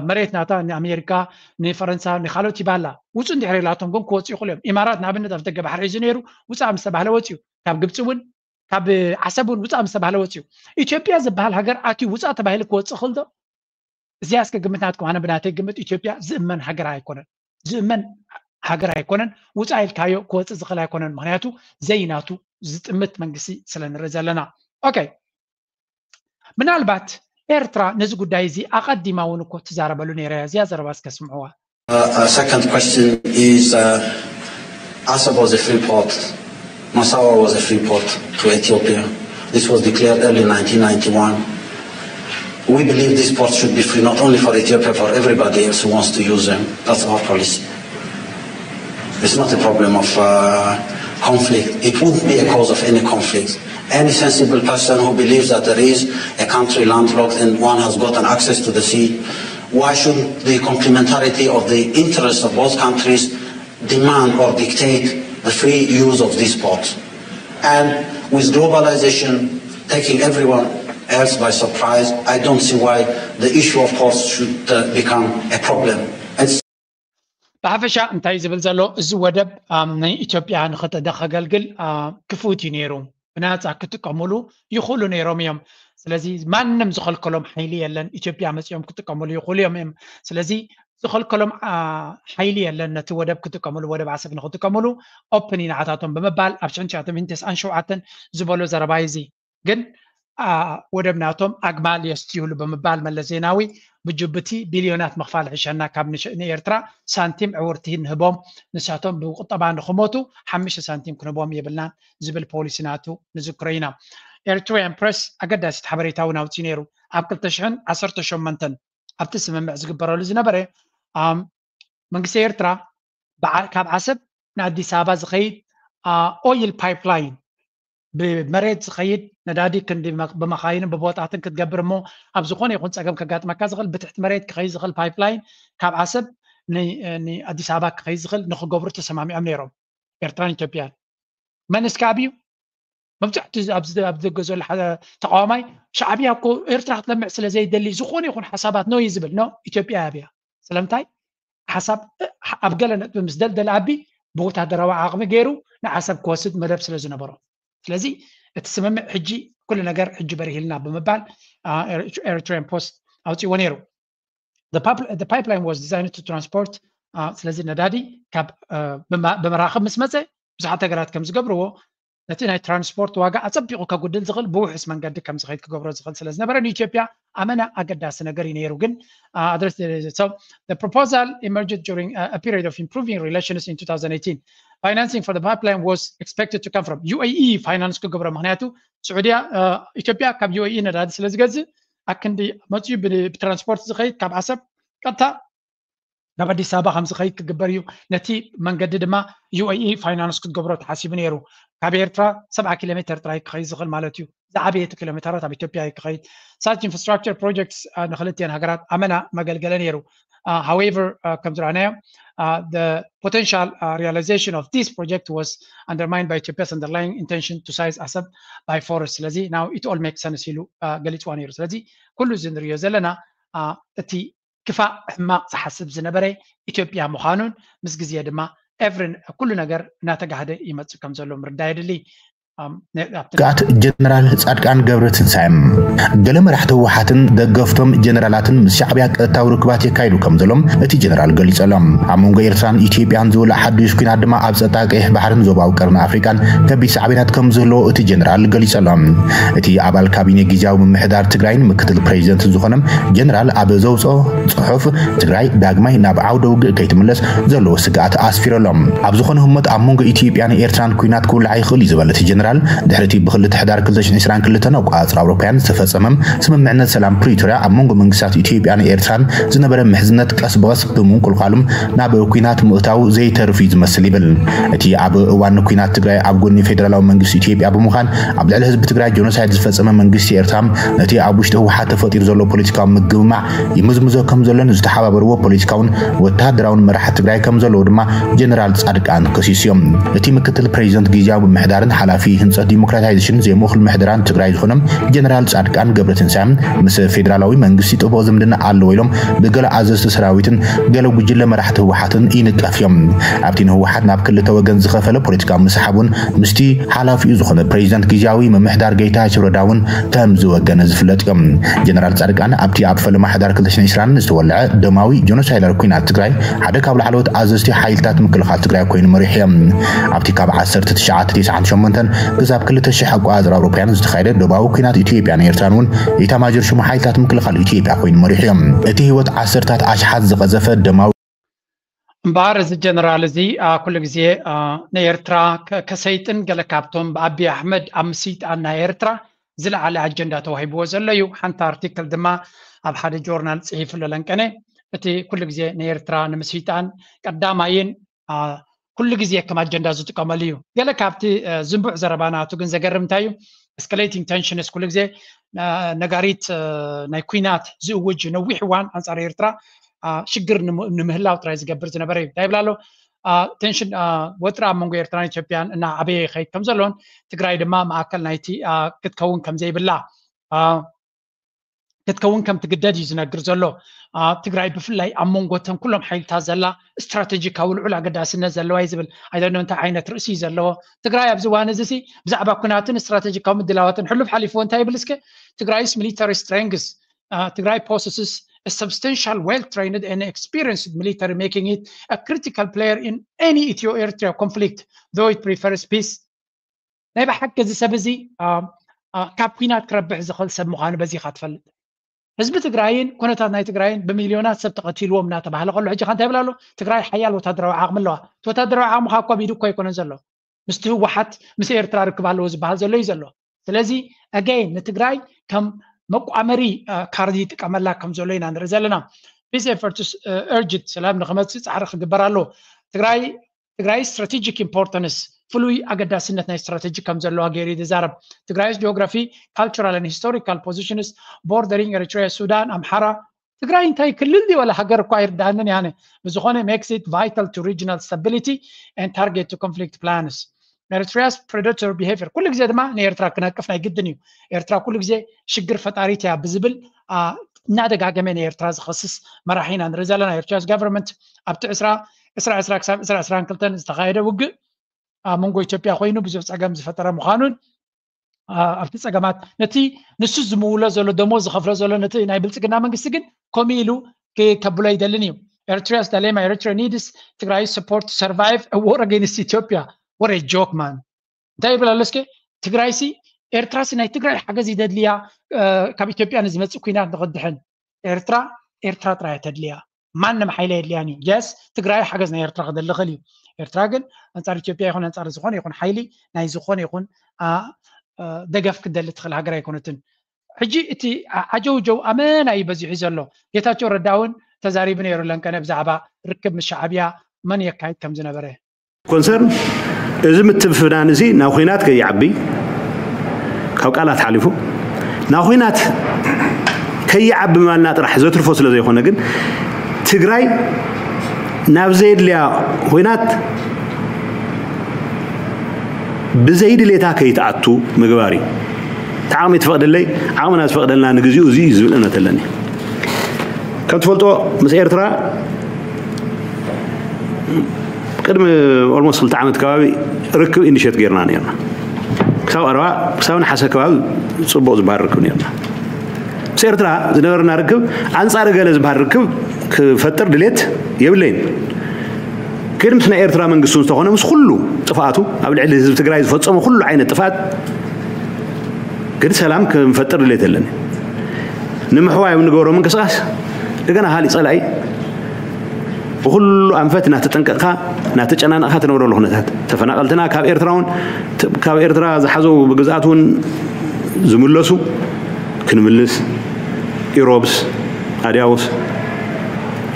መሬት ናታ ንኣሜሪካ ንፈረንሳ ንካልኦት ይባላ ውፁ እንድሕር ኢላቶም ግን ክወፁ ይኽእሉ እዮም ኢማራት ንኣብነት ኣብ ደገ ባሕሪ ሒዙ ነይሩ ውፃእ ምስ ተባህለ ወፅዩ ካብ ግብፂ እውን ካብ ዓሰብ እውን ውፃእ ምስ ተባህለ ወፅዩ ኢትዮጵያ ዝበሃል ሃገር ኣትዩ ውፃእ ተባሂሉ ክወፅእ ይኽእል ዶ እዚኣ እስከ ግምት ናትኩም ኣነ ብናተይ ግምት ኢትዮጵያ ዝእመን ሃገር ኣይኮነን ዝእመን ሃገር ኣይኮነን ውፃእ ኢልካዮ ክወፅእ ዝኽእል ኣይኮነን ምክንያቱ ዘይናቱ ዝጥምት መንግስቲ ስለ ንርኢ ዘለና ኦኬ ምናልባት ኤርትራ ነዚ ጉዳይ እዚ ኣቐዲማ እውን እኮ ትዛረበሉ ነይራ እያ እዚኣ ዘረባ እስከ ስምዕዋ Uh, uh, second question is uh, Assab was a free port. Massawa was a free port to Ethiopia. This was declared early nineteen ninety-one. We believe these ports should be free not only for Ethiopia, for everybody else who wants to use them. That's our policy. It's not a problem of uh, conflict. It won't be a cause of any conflict. Any sensible person who believes that there is a country landlocked and one has gotten access to the sea, why should the complementarity of the interests of both countries demand or dictate the free use of these ports? And with globalization taking everyone else by surprise, I don't see why the issue of ports should uh, become a problem. It's ብሓፈሻ እንታይ ዝብል ዘሎ፣ እዚ ወደብ ንኢትዮጵያ ንኸተደ ከገልግል ክፍት እዩ ነይሩ። ብናፃ ክጥቀሙሉ ይኽእሉ ነይሮም እዮም። ስለዚ ማንም ዝኸልከሎም ሓይሊ የለን። ኢትዮጵያ መፂኦም ክጥቀሙሉ ይኽእሉ እዮም እዮም። ስለዚ ዝኸልከሎም ሓይሊ የለን። ነቲ ወደብ ክጥቀሙሉ፣ ወደብ ዓሰብ ንክጥቀሙሉ ኦፕን እዩ ንዓታቶም ብምባል ኣብ ሽሕን ትሽዓተ ሚእትን ተስዓን ሸውዓተን ዝበሎ ዘረባ እዩ። እዚ ግን ወደብ ናቶም ኣግማል የስትይሉ ብምባል መለስ ዜናዊ ብጅቡቲ ቢልዮናት ምኽፋል ሕሸና ካብ ንኤርትራ ሳንቲም ዕውርቲ ንህቦም፣ ንሳቶም ብቁጠባ ንክሞቱ ሓሙሽተ ሳንቲም ክንህቦም የብልናን ዝብል ፖሊሲ ናቱ ንዝክሮ ኢና። ኤርትራውያን ፕረስ ኣገዳሲት ሓበሬታ እውን ኣውፅኡ ነይሩ። ኣብ ክልተ ሽሕን ዓሰርተ ሸሞንተን ኣብቲ ስምምዕ ዝግበረሉ ዝነበረ መንግስቲ ኤርትራ ካብ ዓሰብ ንኣዲስ ኣበባ ዝኸይድ ኦይል ፓይፕላይን ብመሬት ዝኸይድ ነዳዲ ክንዲ ብመኻይንን ብቦጣትን ክትገብር እሞ ኣብ ዝኾነ ይኹን ፀገም ከጋጥመካ ዝኽእል ብትሕቲ መሬት ክኸይድ ዝኽእል ፓይፕላይን ካብ ዓሰብ ንኣዲስ ኣበባ ክኸይድ ዝኽእል ንክገብሩ ተሰማሚዖም ነይሮም ኤርትራን ኢትዮጵያን። መን እስከ ኣብዩ መብዛሕትኡ ኣብ ደገ ዘሎ ተቃዋማይ ሻዕብያ እኮ ኤርትራ ክትለምዕ ስለ ዘይደሊ ዝኾነ ይኹን ሓሳባት ኖ እዩ ዝብል። ኖ፣ ኢትዮጵያ ኣብያ። ስለምንታይ ሓሳብ ኣብ ገለ ነጥቢ ምስ ደልደለ ኣቢ ብወታደራዊ ዓቕሚ ገይሩ ንዓሰብ ክወስድ መደብ ስለ ዝነበሮ። ስለዚ እቲ ስምምዕ ሕጂ ኩሉ ነገር ሕጂ በሪሂልና ብምባል ኤሪትሪያን ፖስት ኣውፅዎ ነይሩ። The pipeline was designed to transport ስለዚ ነዳዲ ካብ ብመራኽብ ምስ መፀ ብዙሓት ሃገራት ከም ዝገብርዎ ነቲ ናይ ትራንስፖርት ዋጋ ኣፀቢቑ ከጉድል ዝኽእል ብውሑስ መንገዲ ከም ዝኸይድ ክገብሮ ዝኽእል ስለ ዝነበረ ንኢትዮጵያ ኣመና ኣገዳሲ ነገር እዩ ነይሩ። ግን ኣድረስ the proposal emerged during a period of improving relations in two thousand eighteen. Financing for the pipeline was expected to come from UAE finance ክገብሮ፣ ምክንያቱ ስዑድያ ኢትዮጵያ ካብ UAE ነዳዲ ስለ ዝገዝእ ኣክንዲ መፅኡ ብትራንስፖርት ዝኸይድ ካብ ዓሰብ ቀጥታ ናብ ኣዲስ ኣበባ ከም ዝኸይድ ክግበር እዩ። ነቲ መንገዲ ድማ UAE ፋይናንስ ክትገብሮ ተሓሲቡ ነይሩ። ካብ ኤርትራ ሰብዓ ኪሎ ሜተር ጥራይ ክኸይድ ዝኽእል ማለት እዩ። ዝዓበየ እቲ ኪሎ ሜተራት ኣብ ኢትዮጵያ እዩ ክኸይድ። Such infrastructure projects ንክልቲአን ሃገራት ኣመና መገልገለ ነይሩ። However, ከም ዝረኣናዮ the potential realization of this project was undermined by Ethiopia's underlying intention to seize Assab by force. ስለዚ now it all makes sense ኢሉ ገሊፅዋ ነይሩ። ስለዚ ኩሉ እዚ ንሪኦ ዘለና እቲ ክፋእ ሕማቕ ዝሓስብ ዝነበረ ኢትዮጵያ ምዃኑን ምስ ግዜ ድማ every ኩሉ ነገር እናተጋህደ ይመፅእ ከም ዘሎ ምርዳእ የድሊ። ስግኣት ጀነራል ፃድቃን ገብረትንሳኤ። ገለ መራሕቲ ህወሓትን ደገፍቶም ጀነራላትን ምስ ሻዕብያ ቀጥታዊ ርክባት የካይዱ ከም ዘሎም እቲ ጀነራል ገሊጸሎም። ኣብ መንጎ ኤርትራን ኢትዮጵያን ዝውላዕ ሓዱሽ ኲናት ድማ ኣብ ጸጥታ ቀይሕ ባሕርን ዞባዊ ቀርኒ ኣፍሪቃን ከቢድ ሳዕቤናት ከም ዝህልዎ እቲ ጀነራል ገሊጸሎም። እቲ ኣባል ካቢኔ ግዝያዊ ምምሕዳር ትግራይን ምክትል ፕሬዚደንትን ዝኾነ ጀነራል ኣብ ዘውፅኦ ፅሑፍ ትግራይ ዳግማይ ናብ ዓውደ ውግእ ከይትምለስ ዘለዎ ስግኣት ኣስፊረሎም። ኣብ ዝኾነ ህሞት ኣብ መንጎ ኢትዮጵያን ኤርትራን ኲናት ክውላዕ ይኽእል እዩ ዝበለ እቲ ጀነራል ድሕሪ እቲ ብክልተ ሕዳር ክልተ ሽሕን ዕስራን ክልተን ኣቆፃፅራ ኣውሮፓውያን ዝተፈፀመ ስምምዕነት ሰላም ፕሪቶርያ ኣብ መንጎ መንግስታት ኢትዮጵያን ኤርትራን ዝነበረ ምሕዝነት ቀስ ብቐስ ብምንቁልቋሉ ናብ ኲናት ምእታው ዘይተርፍ እዩ ዝመስል ይብል። እቲ ኣብ እዋን ኲናት ትግራይ ኣብ ጎኒ ፌደራላዊ መንግስቲ ኢትዮጵያ ብምዃን ኣብ ልዕሊ ህዝቢ ትግራይ ጀኖሳይድ ዝፈፀመ መንግስቲ ኤርትራ ነቲ ኣብ ውሽጢ ህወሓት ተፈጢሩ ዘሎ ፖለቲካዊ ምግምማዕ ይምዝምዞ ከም ዘሎን ዝተሓባበርዎ ፖለቲካውን ወታደራውን መራሕቲ ትግራይ ከም ዘለዉ ድማ ጀነራል ጻድቃን ከሲሶም። እቲ ምክትል ፕሬዚደንት ግዝያዊ ምምሕዳርን ሓላፊ ህንፀት ዲሞክራታይዜሽን ዘይምእኹል ምሕደራን ትግራይ ዝኾነ ጀነራል ጻድቃን ገብረትንሳኤ ምስ ፌደራላዊ መንግስቲ ጥቡቕ ዝምድና ኣለዎ ኢሎም ብገለ ኣዘዝቲ ሰራዊትን ገለ ጉጅለ መራሕቲ ህወሓትን ይንቀፍ እዮም። ኣብቲ ንህወሓት ናብ ክልተ ወገን ዝኸፈለ ፖለቲካዊ ምስሓብ እውን ምስቲ ሓላፊኡ ዝኾነ ፕሬዚደንት ግዝያዊ ምምሕዳር ጌታቸው ረዳ እውን ከም ዝወገነ ዝፍለጥ እዮም። ጀነራል ጻድቃን ኣብቲ ኣብ ፈለማ ሕዳር ክልተ ሽሕን ዕስራን ዝተወልዐ ደማዊ ጀኖሳይዳል ኲናት ትግራይ ሓደ ካብ ላዕለዎት ኣዘዝቲ ሓይልታት ምክልኻል ትግራይ ኮይኑ መሪሑ እዮም። ኣብቲ ካብ ዓሰርተ ትሽዓተ ተስዓን ሸሞንተን ክሳብ ክልተ ሽሕ ኣቆፃፅራ ኣውሮፓውያን ዝተኻየደ ደባዊ ኲናት ኢትዮጵያን ኤርትራን እውን ኢታማጆር ሹም ሓይልታት ምክልኻል ኢትዮጵያ ኮይኑ መሪሑ እዮም። እቲ ህይወት ዓሰርታት ኣሽሓት ዝቐዘፈ ደማዊ እምበኣር እዚ ጀነራል እዚ ኩሉ ግዜ ንኤርትራ ከሰይጥን ገለ ካብቶም ብኣቢ ኣሕመድ ኣብ ምስይጣን ናይ ኤርትራ ዝለዓለ ኣጀንዳ ተዋሂብዎ ዘሎ እዩ። ሓንቲ ኣርቲክል ድማ ኣብ ሓደ ጆርናል ጽሒፉ ኣሎ ለንቀነ። እቲ ኩሉ ግዜ ንኤርትራ ንምስይጣን ቀዳማይን ኩሉ ግዜ ከም ኣጀንዳ ዝጥቀመሉ እዩ። ገለ ካብቲ ዝንቡዕ ዘረባ ናቱ ግን ዘገርም እንታይ እዩ? Escalating tensions፣ ኩሉ ግዜ ነጋሪት ናይ ኩናት ዝእውጅ ነዊሕ እዋን ኣንጻር ኤርትራ ሽግር ንምህላው ጥራይ ዝገብር ዝነበረ እዩ። እንታይ ይብላ ኣሎ? ቴንሽን፣ ወጥሪ ኣብ መንጎ ኤርትራን ኢትዮጵያን እናዓበየ ይኸይድ ከም ዘሎን ትግራይ ድማ ማእከል ናይቲ ክትከውን ከም ዘይብላ ክትከውን ከም ትግደድ እዩ ዝነግር ዘሎ። ትግራይ ብፍላይ ኣብ መንጎ እተን ኩሎም ሓይልታት ዘላ ስትራቴጂካዊ ልዑል ኣገዳስነት ዘለዋ እዩ ዝብል። ኣይደኖ እንታይ ዓይነት ርእሲ እዩ ዘለዎ ትግራይ ኣብዚ እዋን እዚ ሲ ብዛዕባ ኩናትን ስትራቴጂካዊ ምድላዋትን ሕሉፍ ሓሊፍዎ እንታይ ይብል እስከ? ትግራይስ military strength፣ ትግራይ possesses a substantial, well trained and experienced military, making it a critical player in any Ethio-Eritrea conflict, though it prefers peace. ናይ ብሓቂ እዚ ሰብ እዚ ካብ ኩናት ክረብሕ ዝኽእል ሰብ ምዃኑ በዚኻ ትፈልጥ። ህዝቢ ትግራይን ኩነታት ናይ ትግራይን ብሚልዮናት ሰብ ተቐቲልዎም እናተባህለ ከሎ ሕጂ ከ እንታይ ይብል ኣሎ? ትግራይ ሓያል ወታደራዊ ዓቕሚ ኣለዋ። እቲ ወታደራዊ ዓቕሚ ካብ እኳ ቢዱ እኮ ኣይኮነን ዘሎ። ምስቲ ህወሓት ምስ ኤርትራ ርክብ ኣለዎ ዝበሃል ዘሎ እዩ ዘሎ። ስለዚ ኣገይን ንትግራይ ከም መቋመሪ ካርድ ይጥቀመላ ከም ዘሎ ኢና ንርኢ ዘለና። Peace efforts urged፣ ሰላም ንክመፅእ ፃዕሪ ክግበር ኣለዎ። ትግራይ ትግራይ strategic importance፣ ፍሉይ ኣገዳስነት ናይ ስትራቴጂ ከም ዘለዋ ገይሩ እዩ ዝዛረብ። ትግራይስ geography, cultural and historical positions bordering Eritrea, Sudan, ኣምሓራ፣ ትግራይ እንታይ ክልል ድዩ ወላ ሃገር እኳ ኣይርዳእንን ያነ። ብዝኾነ makes it vital to regional stability and target to conflict plans. Eritrea's predatory behavior ኩሉ ግዜ ድማ ንኤርትራ ክነቅፍ ናይ ግድን እዩ። ኤርትራ ኩሉ ግዜ ሽግር ፈጣሪት እያ ብዝብል እናደጋገመ ንኤርትራ ዝኸስስ መራሒ ኢና ንርኢ ዘለና። Eritrea's government ኣብቲ ዕስራ ዕስራ ዕስራ ክሳብ ዕስራ ዕስራን ክልተን ዝተኻየደ ውግእ ኣብ መንጎ ኢትዮጵያ ኮይኑ ብዙሕ ጸገም ዝፈጠረ ምዃኑን ኣብቲ ጸገማት ነቲ ንሱ ዝምውሎ ዘሎ ደሞዝ ዝኸፍሎ ዘሎ ነቲ ናይ ብልጽግና መንግስቲ ግን ከምኡ ኢሉ ከብሎ ኣይደልን እዩ። Eritrea's dilemma, Eritrea needs ትግራይ support to survive a war against Ethiopia. What a joke, man. እንታይ ይብል ኣሎ እስከ? ትግራይሲ ኤርትራሲ ናይ ትግራይ ሓገዝ ይደድልያ ካብ ኢትዮጵያ ንዝመፅእ ኩናት ንኽድሕን። ኤርትራ ኤርትራ ጥራይ ተድልያ፣ ማንም ሓይሊ የድልያን እዩ። የስ ትግራይ ሓገዝ ናይ ኤርትራ ክደሊ ይኽእል እዩ። ኤርትራ ግን ኣንጻር ኢትዮጵያ ይኹን ኣንጻር ዝኾነ ይኹን ሓይሊ ናይ ዝኾነ ይኹን ደገፍ ክደሊ ትኽእል ሃገር ኣይኮነትን። ሕጂ እቲ ዓጀውጀው ኣመና እዩ በዚሑ ዘሎ። ጌታቸው ረዳ እውን ተዛሪቡ ነይሩ ለንቀነ ብዛዕባ ርክብ ምስ ሻዕብያ መን የካይድ ከም ዝነበረ። ኮንሰርን እዚ ምትፍናን እዚ ናብ ኹናት ከይዓቢ ካብ ቃላት ሓሊፉ ናብ ኹናት ከይዓቢ ማልና ጥራሕ ዘትርፎ ስለ ዘይኮነ ግን ትግራይ ናብ ዘየድልያ ኹናት ብዘይድሌታ ከይትኣቱ ምግባር እዩ። እቲ ዓቕሚ ትፈቕደለይ ዓቕምና ዝፈቕደልና ንግዚኡ እዚ እዩ ዝብል እምነት ኣለኒ። ከም ትፈልጦ ምስ ኤርትራ ቅድሚ ኦልሞስት ክልተ ዓመት ከባቢ ርክብ ኢኒሼት ጌርና ነርና። ክሳብ ቀረባ ክሳብ ነሓሰ ከባቢ ፅቡቕ ዝበሃል ርክብ ነርና። ምስ ኤርትራ ዝነበረና ርክብ ኣንፃር ገለ ዝበሃል ርክብ ክፈጥር ድሌት የብለይን። ግን ምስ ናይ ኤርትራ መንግስቲ እውን ዝተኾነ ምስ ኩሉ ጥፍኣቱ ኣብ ልዕሊ ህዝቢ ትግራይ ዝፈፀሙ ኩሉ ዓይነት ጥፍኣት ግን ሰላም ክንፈጥር ድሌት ኣለኒ። ንምሕዋይ ኣብ ንገብሮ ምንቅስቃስ እንደገና ካሊእ ፀላኢ ብኩሉ ኣንፈት እናተጠንቀቕካ እናተጨናነቕካ ትነብረሉ ኩነታት ተፈናቐልትና ካብ ኤርትራ እውን ካብ ኤርትራ ዝሓዘው ብግዝኣት እውን ዝምለሱ ክንምልስ ኢሮብስ ኣድያውስ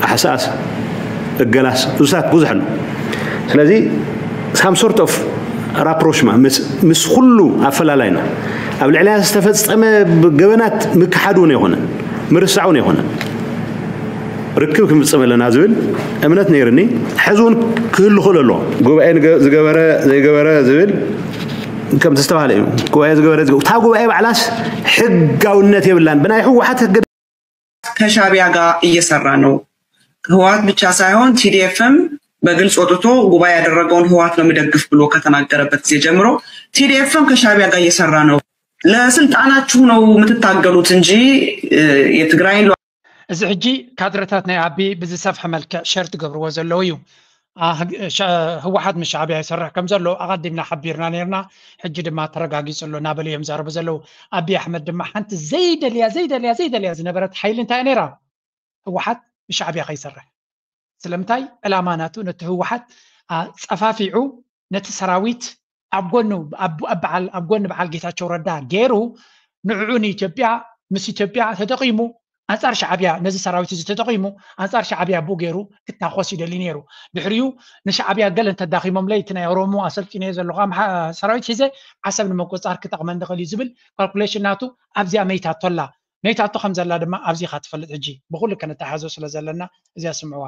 ኣሕሳስ እገላስ እሱታት ብዙሕ ኣሎ። ስለዚ ሳም ሶርት ኦፍ ራፕሮሽማ ምስ ኩሉ ኣፈላላይና ኣብ ልዕሊያ ዝተፈፀመ ገበናት ምክሓድ እውን ኣይኮነን ምርሳዕ እውን ኣይኮነን። ርክብ ክንፍፅም ኣለና ዝብል እምነት ነይርኒ። ሕዚ እውን ክህሉ ክእል ኣለዎ። ጉባኤ ዝገበረ ዘይገበረ ዝብል ከምቲ ዝተባሃለ እዩ። ጉባኤ ዝገበረ እታ ጉባኤ ባዕላስ ሕጋውነት የብላን ብናይ ህወሓት ህገ ከሻቢያ ጋር እየሰራ ነው። ህወሓት ብቻ ሳይሆን ቲዲኤፍም በግልጽ ወጥቶ ጉባኤ ያደረገውን ህወሓት ነው የምደግፍ ብሎ ከተናገረበት ጊዜ ጀምሮ ቲዲኤፍም ከሻቢያ ጋር እየሰራ ነው። ለስልጣናችሁ ነው የምትታገሉት እንጂ የትግራይን እዚ ሕጂ ካድረታት ናይ ኣቢ ብዝሰፍሐ መልክዕ ሸር ትገብርዎ ዘለዉ እዩ። ህወሓት ምስ ሻዕብያ ይሰርሕ ከም ዘሎ ኣቐዲምና ሓቢርና ነርና። ሕጂ ድማ ተረጋጊጹ ኣሎ እናበሉ እዮም ዛረቡ ዘለዉ። ኣቢ ኣሕመድ ድማ ሓንቲ ዘይደልያ ዘይደልያ ዘይደልያ ዝነበረት ሓይሊ እንታይ ነይራ? ህወሓት ብሻዕብያ ከይሰርሕ። ስለምንታይ ዕላማ ናቱ ነቲ ህወሓት ጸፋፊዑ ነቲ ሰራዊት ኣብ ጎኑ ኣብ በዓል ኣብ ጎኒ በዓል ጌታቸው ረዳ ገይሩ ንዕኡ ንኢትዮጵያ ምስ ኢትዮጵያ ተጠቒሙ ኣንጻር ሻዕብያ ነዚ ሰራዊት እዚ ተጠቒሙ ኣንጻር ሻዕብያ ብኡ ገይሩ ክታኾስ ይደሊ ነይሩ። ድሕሪኡ ንሻዕብያ ገለ እንተዳኺሞምለይ እቲ ናይ ኦሮሞ ኣሰልጢነዮ ዘለኹ ኣምሓ- ሰራዊት ሒዘ ዓሰብ ንምቁጽጻር ክጠቕመኒ ይኽእል እዩ ዝብል ካልኩሌሽን ናቱ ኣብዚኣ መይታቶ ኣላ። መይታቶ ከም ዘላ ድማ ኣብዚኻ ትፈልጥ። ሕጂ ብኹሉ ከነተሓዞ ስለ ዘለና እዚኣ ስምዕዋ።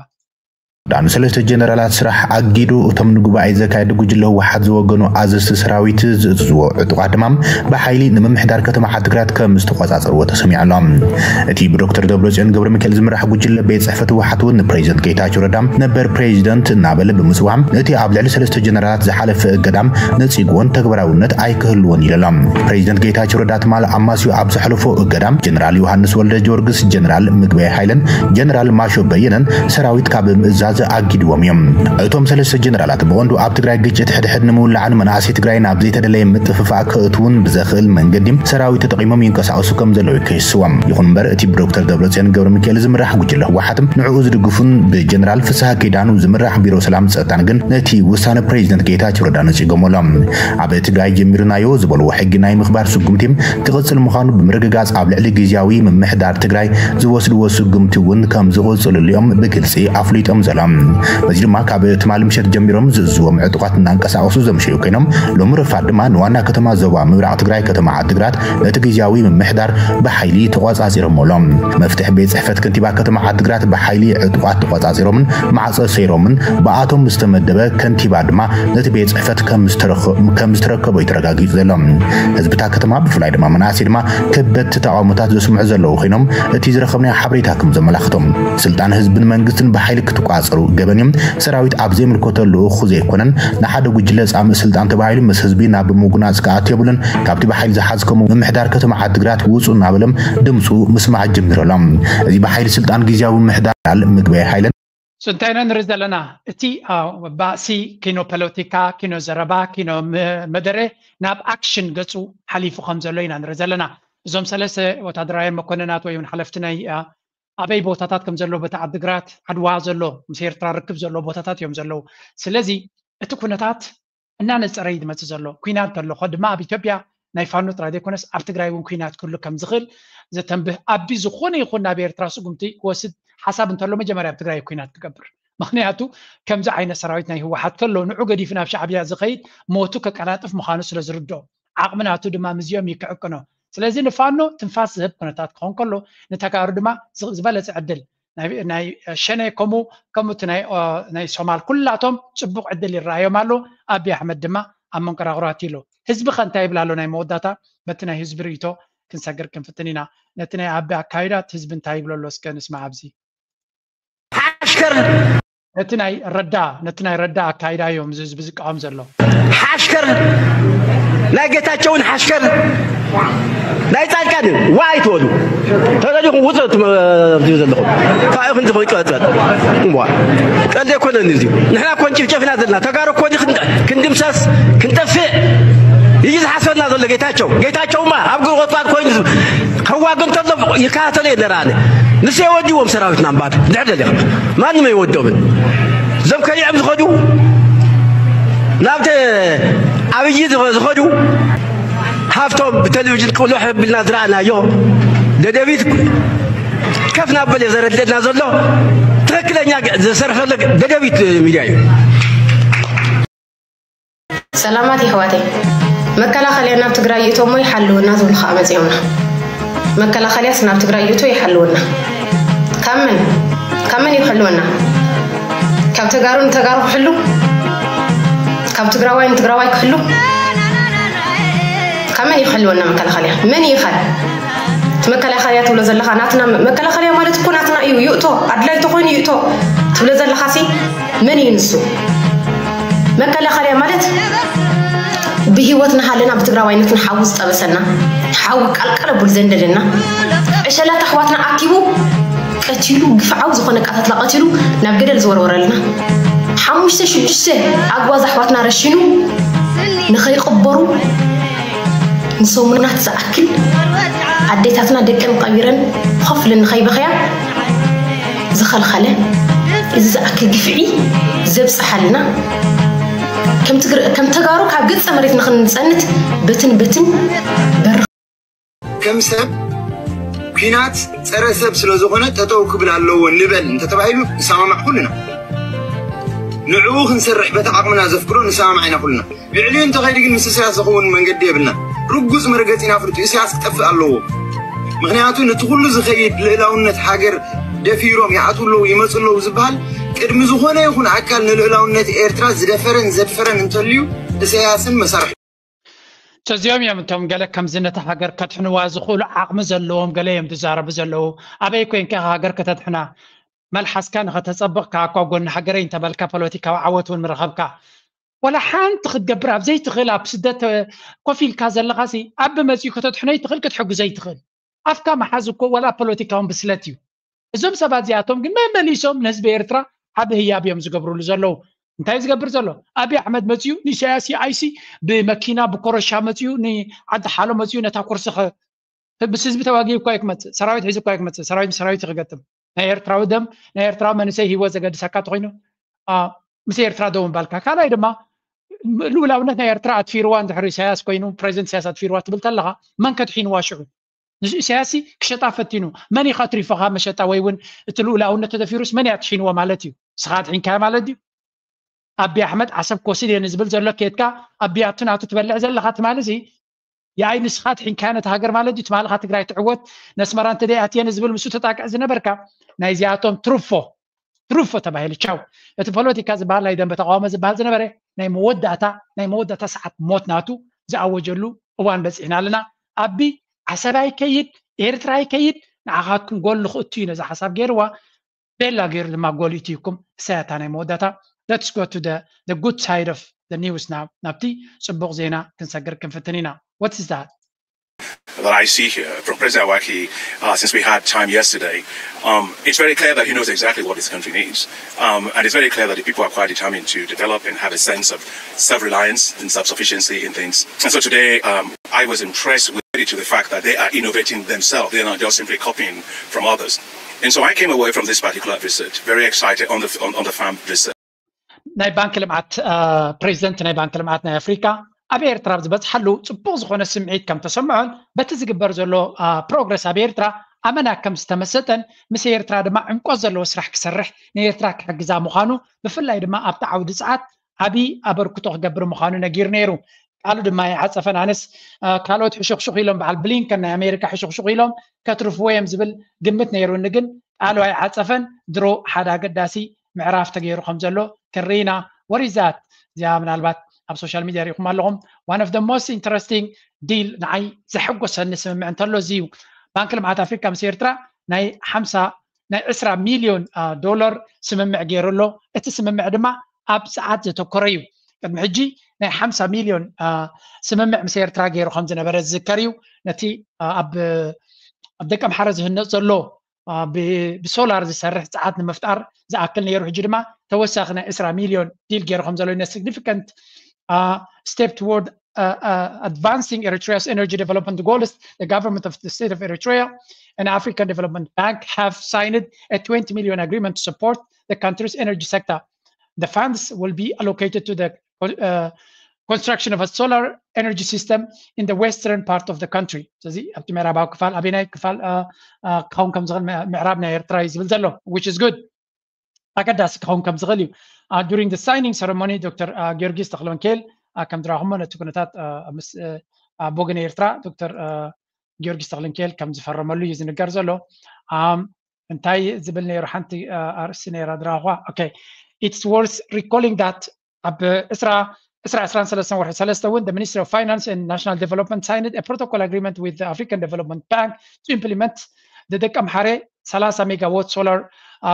ዳኑ ሰለስተ ጀነራላት ስራሕ ኣጊዱ እቶም ንጉባኤ ዘካየዱ ጉጅለ ህወሓት ዝወገኑ ኣዘዝቲ ሰራዊት ዝእዝዝዎ ዕጡቓት ድማ ብሓይሊ ንምምሕዳር ከተማ ዓድግራት ከም ዝተቆጻጸርዎ ተሰሚዑ ኣሎ። እቲ ብዶክተር ደብረጽዮን ገብረ ሚካኤል ዝምራሕ ጉጅለ ቤት ጽሕፈት ህወሓት እውን ንፕሬዚደንት ጌታቸው ረዳ ነበር ፕሬዚደንት እናበለ ብምጽዋዕ እቲ ኣብ ልዕሊ ሰለስተ ጀነራላት ዝሓለፈ እገዳ ነጺግዎን ተግባራውነት ኣይክህልዎን ኢሉ ኣሎ። ፕሬዚደንት ጌታቸው ረዳ ትማል ኣማስዩ ኣብ ዘሕለፎ እገዳ ጀነራል ዮሃንስ ወልደ ጊዮርጊስ፣ ጀነራል ምግበይ ሃይለን ጀነራል ማሾ በየነን ሰራዊት ካብ ምእዛዝ ኣጊድዎም እዮም። እቶም ሰለስተ ጀነራላት ብቐንዱ ኣብ ትግራይ ግጭት ሕድሕድ ንምውላዕን መናእሰይ ትግራይ ናብ ዘይተደለየ ምጥፍፋእ ከእትውን ብዘኽእል መንገዲ ሰራዊት ተጠቒሞም ይንቀሳቐሱ ከም ዘለዉ ይከስዎም። ይኹን እምበር እቲ ብዶክተር ደብረጽዮን ገብረ ሚካኤል ዝምራሕ ጉጅለ ህወሓት ንዕኡ ዝድግፉን ብጀነራል ፍስሃ ኪዳኑ ዝምራሕ ቢሮ ሰላም ጸጥታን ግን ነቲ ውሳነ ፕሬዚደንት ጌታቸው ረዳ ነጺጎምሎም። ኣብ ትግራይ ጀሚርናዮ ዝበልዎ ሕጊ ናይ ምኽባር ስጉምቲ ክቕጽል ምዃኑ ብምርግጋጽ ኣብ ልዕሊ ግዝያዊ ምምሕዳር ትግራይ ዝወስድዎ ስጉምቲ እውን ከም ዝቕጽልሉ እዮም ብግልጺ ኣፍሊጦም ዘለዉ። በዚ ድማ ካብ ትማሊ ምሸት ጀሚሮም ዝእዝዎም ዕጡቓት እናንቀሳቐሱ ዘምሸዩ ኮይኖም ሎሚ ረፋድ ድማ ንዋና ከተማ ዞባ ምብራቕ ትግራይ ከተማ ዓድግራት ነቲ ግዝያዊ ምምሕዳር ብሓይሊ ተቖጻጺሮምሎም። መፍትሒ ቤት ጽሕፈት ከንቲባ ከተማ ዓድግራት ብሓይሊ ዕጡቓት ተቖጻጺሮምን ማዕጾ ሰይሮምን ብኣቶም ዝተመደበ ከንቲባ ድማ ነቲ ቤት ጽሕፈት ከም ዝተረኸ- ከም ዝተረከቦ እዩ ተረጋጊጹ ዘሎ። ህዝብታ ከተማ ብፍላይ ድማ መናእሰይ ድማ ከበድቲ ተቓውሞታት ዘስምዑ ዘለዉ ኮይኖም እቲ ዝረኸብናዮ ሓበሬታ ከም ዘመላኽቶም ስልጣን ህዝብን መንግስትን ብሓይሊ ክትቋጸሩ ገበን እዮም። ሰራዊት ኣብ ዘይምልከቶ ልኡኹ ዘይኮነን ንሓደ ጉጅለ ጻምእ ስልጣን ተባሂሉ ምስ ህዝቢ ናብ ምጉናጽ ክኣቱ የብሉን። ካብቲ ብሓይሊ ዝሓዝከሞ ምምሕዳር ከተማ ዓድግራት ውጹ እናበሎም ድምፁ ምስማዕ ጀሚሩ ኣሎ። እዚ ብሓይሊ ስልጣን ግዝያዊ ምምሕዳር ምግበይ ሃይለን ጽንታይና ንርኢ ዘለና እቲ ባእሲ ኪኖ ፖለቲካ፣ ኪኖ ዘረባ፣ ኪኖ መደረ ናብ ኣክሽን ገጹ ሓሊፉ ከም ዘሎ ኢና ንርኢ ዘለና። እዞም ሰለስተ ወታደራውያን መኮንናት ወይ እውን ሓለፍቲ ናይ ኣበይ ቦታታት ከም ዘሎ በቲ ዓድግራት ዓድዋ ዘሎ ምስ ኤርትራ ርክብ ዘለዎ ቦታታት እዮም ዘለዉ። ስለዚ እቲ ኩነታት እናነጸረ እዩ ዝመጽእ ዘሎ። ኩናት እንተሎ ድማ ኣብ ኢትዮጵያ ናይ ፋኖ ጥራይ ዘይኮነስ ኣብ ትግራይ እውን ኩናት ክህሉ ከም ዝኽእል ዘተንብህ ኣቢ ዝኾነ ይኹን ናብ ኤርትራ ስጉምቲ ክወስድ ሓሳብ እንተሎ መጀመርያ ኣብ ትግራይ ኩናት ክገብር። ምክንያቱ ከምዚ ዓይነት ሰራዊት ናይ ህወሓት ከሎ ንዑ ገዲፉ ናብ ሻዕብያ ዝኸይድ ሞቱ ከቀላጥፍ ምዃኑ ስለ ዝርድኦ ዓቕሚ ናቱ ድማ ምስዚኦም እዩ ክዕቅኖ። ስለዚ ንፋኖ ትንፋስ ዝህብ ኩነታት ክኾን ከሎ ንተጋሩ ድማ ዝበለፀ ዕድል ናይ ሸኔ ከምኡ ከምኡ እቲ ናይ ሶማል ኩላቶም ፅቡቕ ዕድል ይረኣዮም ኣሎ። ኣቢ ኣሕመድ ድማ ኣብ መንቀራቕሮ ኣትዩ ኣሎ። ህዝቢ ከ እንታይ ይብል ኣሎ? ናይ መወዳእታ በቲ ናይ ህዝቢ ርእይቶ ክንሰግር ክንፍትን ኢና። ነቲ ናይ ኣቢ ኣካይዳ እቲ ህዝቢ እንታይ ይብሎ ኣሎ እስከ ንስማዕ። ኣብዚ ሓሽከር ነቲ ናይ ረዳ ነቲ ናይ ረዳ ኣካይዳ እዮም እዚ ህዝቢ ዝቃወም ዘሎ። ሓሽከር ናይ ጌታቸውን ሓሽከር ናይ ጻድቃን ዋ ኣይትበሉ። ተደሊኹም ውጹ ትም- ትብሉ ዘለኹም። ካባይ ክንዲ ኽንቀጽል። እዋ። ቀልዲ ኣይኮነን እዚ። ንሕና እኮ እንጭፍጨፍና ዘለና። ተጋሩ እኮ እዚ ክን- ክንድምሰስ፣ ክንጠፍእ እዩ ዝሓስበና ዘሎ ጌታቸው። ጌታቸውማ ኣብ ጉድጓድ ኮይኑ ከዋግ እንተሎ ይከታተሎ የለ ኣነ። ንሱ የወድዎም ሰራዊትና እምበኣር። ድሕር ደሊኻ። ማንም ኣይወድኦምን። እዞም ከሊዖም ዝኸዱ፣ ናብቲ ኣብይ ዝኸ- ዝኸዱ፣ ሃፍቶም ብቴሌቪዥን ቅልሕ ኣቢልና ዝረኣናዮ፣ ደደቢት ከፍ ናበለ ዘረድእና ዘሎ፣ ትኽክለኛ ገ- ዝሰርሕ ዘሎ ደደቢት ሚድያ እዩ። ሰላማት የሕዋተይ፣ መከላኸልያ ናብ ትግራይ ይእቶ እሞ ይሓልወና ዝብሉ ከዓ መፂኦምና። መከላኸልያስ ናብ ትግራይ ይእቶ ይሓልወና። ካብ መን ካብ መን እዩ ክሕልወና? ካብ ተጋሩ ንተጋሩ ክሕሉ? ካብ ትግራዋይ ንትግራዋይ ክሕሉ? ካብ መን እዩ ክሕልወና መከላኸልያ? መን እዩ ይኸል? እቲ መከላኸልያ ትብሎ ዘለኻ ናትና መከላኸልያ ማለት እኮ ናትና እዩ። ይእቶ ኣድላይ ተኾይኑ ይእቶ ትብሎ ዘለኻሲ መን እዩ ንሱ? መከላኸልያ ማለት ብህይወት እናሃለና ብትግራዋይነትና ሓዊ ዝጠበሰና፣ ሓዊ ቃልቃል ኣቢሉ ዘንደለና፣ ዕሸላት ኣሕዋትና ኣኪቡ ቀቲሉ፣ ግፍዓዊ ዝኾነ ኣቀታትላ ቀቲሉ ናብ ገደል ዝወርወረልና፣ ሓሙሽተ ሽዱሽተ ኣግዋዝ ኣሕዋትና ረሺኑ ንኸይቕበሩ ንሰሙናት ዝኣክል ኣዴታትና ደቀን ቀቢረን ኮፍ ኢለን ንኸይበኽያ ዝኸልኸለ፣ እዚ ዝኣክል ግፍዒ ዘብፀሓልና፣ ከም ትግረ- ከም ተጋሩ ካብ ገፀ መሬት ንኽንፀንት በትን በትን በሪ ከም ሰብ ኲናት ጸረ ሰብ ስለ ዝኾነ ጠጠው ክብል ኣለዎ ንበል እንተተባሂሉ ንሰማማዕ ኩልና። ንዕኡ ክንሰርሕ በቲ ዓቕምና ዘፍቅዶ ንሰማማዕ ኢና ኩልና። ብዕሊኡ እንተኸይዱ ግን ምስ ኢሳያስ ዝኸውን መንገዲ የብልና። ርጉጽ መርገጺ ኢና ፍልጡ። ኢሳያስ ክጠፍእ ኣለዎ። ምኽንያቱ ነቲ ኩሉ ዝኸይድ ልእላውነት ሃገር ደፊሮም ይኣትዉ ኣለዉ ይመጹ ኣለዉ ዝበሃል ቅድሚ ዝኾነ ይኹን ኣካል ንልእላውነት ኤርትራ ዝደፈረን ዘድፈረን እንተልዩ ኢሳያስን መሳርሒ እዚኦም እዮም እቶም ገለ ከምዚ ነታ ሃገር ከድሕንዋ ዝኽእሉ ዓቕሚ ዘለዎም ገለ እዮም ዝዛረቡ ዘለዉ። ኣበይ ኮይንካ ኢኻ ሃገር ከተድሕና? መልሓስካ ንኸተጸብቕካ እኳ ጎኒ ሃገረይ እንተበልካ ፖለቲካዊ ዓወት እውን ምረኸብካ። ወላ ሓንቲ ክትገብር ኣብ ዘይትኽእል ኣብ ስደት ኮፍ ኢልካ ዘለኻሲ ኣብ መጺኡ ከተድሕኖ ይትኽእል ክትሕግዞ ይትኽእል። ኣፍካ መሓዝ እኮ ወላ ፖለቲካውን ብስለት እዩ። እዞም ሰባት እዚኣቶም ግን መመሊሶም ንህዝቢ ኤርትራ ዓቢ ህያብ እዮም ዝገብርሉ ዘለዉ። እንታይ ዝገብር ዘሎ? ኣብይ ኣሕመድ መፅዩ ንኢሳያስ ይኣይሲ ብመኪና ብኮረሻ መፅዩ ንዓዲ ሓሎ መፅዩ ነታ ኮርሲ ምስ ህዝቢ ተዋጊኡ እኳ ክመፅእ ሰራዊት ሒዙ እኳ ክመፅእ ሰራዊት ምስ ሰራዊት ክገጥም ናይ ኤርትራዊ ደም ናይ ኤርትራዊ መንእሰይ ህይወት ዘገድሰካ ተኮይኑ ምስ ኤርትራ ደው ምባልካ ካልኣይ ድማ ልኡላውነት ናይ ኤርትራ ኣትፊርዋ እንድሕር ኢሳያስ ኮይኑ ፕሬዚደንት ኢሳያስ ኣትፊርዋ ትብል ተለካ መን ከድሒንዋ ሽዑ ንሱ ኢሳያስ ክሸጣ ፈቲኑ መን ኢኻ ትሪፎኻ መሸጣ ወይ እውን እቲ ልኡላውነት ተደፊሩስ መን እያ ትሒንዎ ማለት እዩ ስኻ ትሒንካያ ማለት እዩ ኣቢ ኣሕመድ ዓሰብ ክወስድ እየ ንዝብል ዘሎ ኬትካ ኣቢ ኣብቲ ናቱ ትበልዕ ዘለኻ ትማሊ ሲ የኣይ ንስኻ ትሒንካያ ነቲ ሃገር ማለት እዩ ትማልኻ ትግራይ ትዕወት ነስመራ እንተ ደይኣትየ ንዝብል ምሱ ተጣቅዕ ዝነበርካ ናይዚኣቶም ትሩፎ ትሩፎ ተባሂሉ ቻው እቲ ፖለቲካ ዝበሃል ናይ ደንበ ተቃውሞ ዝበሃል ዝነበረ ናይ መወዳእታ ናይ መወዳእታ ሰዓት ሞት ናቱ ዝኣወጀሉ እዋን በፂሕና ኣለና ኣቢ ዓሰብ ኣይከይድ ኤርትራ ኣይከይድ ንዓኻትኩም ጎል ንክእቱ እዩ ነዚ ሓሳብ ገይርዋ ቤላ ገይሩ ድማ ጎል እትይኩም እሳያታ ናይ መወዳእታ let's go to the, the good side of the news now ናብቲ ፅቡቅ ዜና ክንሰግር ክንፍትን ኢና what's that that I see here from President Awaki uh, since we had time yesterday. Um, it's very clear that he knows exactly what this country needs. Um, and it's very clear that the people are quite determined to develop and have a sense of self reliance and self sufficiency in things. And so today, um, I was impressed with to the fact that they are innovating themselves. They're not just simply copying from others. And so I came away from this particular visit very excited on the, on, on the farm visit. ናይ ባንክ ልምዓት ፕሬዚደንት ናይ ባንክ ልምዓት ናይ ኣፍሪካ ኣብ ኤርትራ ኣብ ዝበፅሓሉ ፅቡቕ ዝኾነ ስምዒት ከም ተሰምዖን በቲ ዝግበር ዘሎ ፕሮግረስ ኣብ ኤርትራ ኣመና ከም ዝተመሰጠን ምስ ኤርትራ ድማ ዕምቆት ዘለዎ ስራሕ ክሰርሕ ንኤርትራ ክሕግዛ ምዃኑ ብፍላይ ድማ ኣብቲ ዓውዲ ፀዓት ዓብዪ ኣበርክቶ ክገብር ምዃኑ ነጊሩ ነይሩ። ቃሉ ድማ ኣይዓፀፈን። ኣነስ ካልኦት ሕሹኽሹኽ ኢሎም በዓል ብሊንከን ናይ ኣሜሪካ ሕሹኽሹኽ ኢሎም ከትርፍዎ እዮም ዝብል ግምት ነይሩኒ፣ ግን ቃሉ ኣይዓፀፈን። ድሮ ሓደ ኣገዳሲ ምዕራፍ ተገይሩ ከም ዘሎ ክንርኢ ኢና። ወሪዛት እዚኣ ምናልባት ኣብ ሶሻል ሚድያ ርኢኹም ኣለኹም። One of the most interesting deal ንዓይ ዘሐጎሰኒ ስምምዕ እንተሎ እዚ እዩ። ባንክ ልምዓት ኣፍሪካ ምስ ኤርትራ ናይ ሓምሳ ናይ ዕስራ ሚልዮን ዶላር ስምምዕ ገይሩ ኣሎ። እቲ ስምምዕ ድማ ኣብ ፀዓት ዘተኮረ እዩ። ቅድሚ ሕጂ ናይ ሓምሳ ሚልዮን ስምምዕ ምስ ኤርትራ ገይሩ ከም ዝነበረ ዝዝከር እዩ። ነቲ ኣብ ደቂ ኣምሓረ ዝህነፅ ዘሎ ብሶላር ዝሰርሕ ፀዓት ንምፍጣር ዝኣክል ነይሩ። ሕጂ ድማ ተወሳኺ ናይ ዕስራ ሚልዮን ዲል ገይሩ ከም ዘሎ significant step toward advancing Eritrea's energy development goals. The government of the state of Eritrea and African Development Bank have signed a twenty million agreement to support the country's energy sector. The funds will be allocated to the uh, construction of a solar energy system in the western part of the country. ስለዚ ኣብቲ ምዕራባዊ ክፋል ኣበናይ ክፋል ክኸውን ከም ዝኽእል ምዕራብ ናይ ኤርትራ እዩ ዝብል ዘሎ which is good ኣገዳሲ ክኸውን ከም ዝኽእል እዩ። During the signing ceremony ዶክተር ጊዮርጊስ ተክለወንጌል ከም ዝረኣኹሞ ነቲ ኩነታት ኣብ ወገን ኤርትራ ዶክተር ጊዮርጊስ ተክለንኬል ከም ዝፈረመሉ እዩ ዝንገር ዘሎ። እንታይ ዝብል ነይሩ ሓንቲ ኣርእስቲ ነይራ ዝረኣኹዋ። Okay, it's worth recalling that ኣብ ዕስራ ዕስራ ዕስራን ሰለስተን ወርሒ ሰለስተ እውን the Ministry of Finance and National Development signed a protocol agreement with the African Development Bank to implement the ደቂ ኣምሓረ ሰላሳ megawatt solar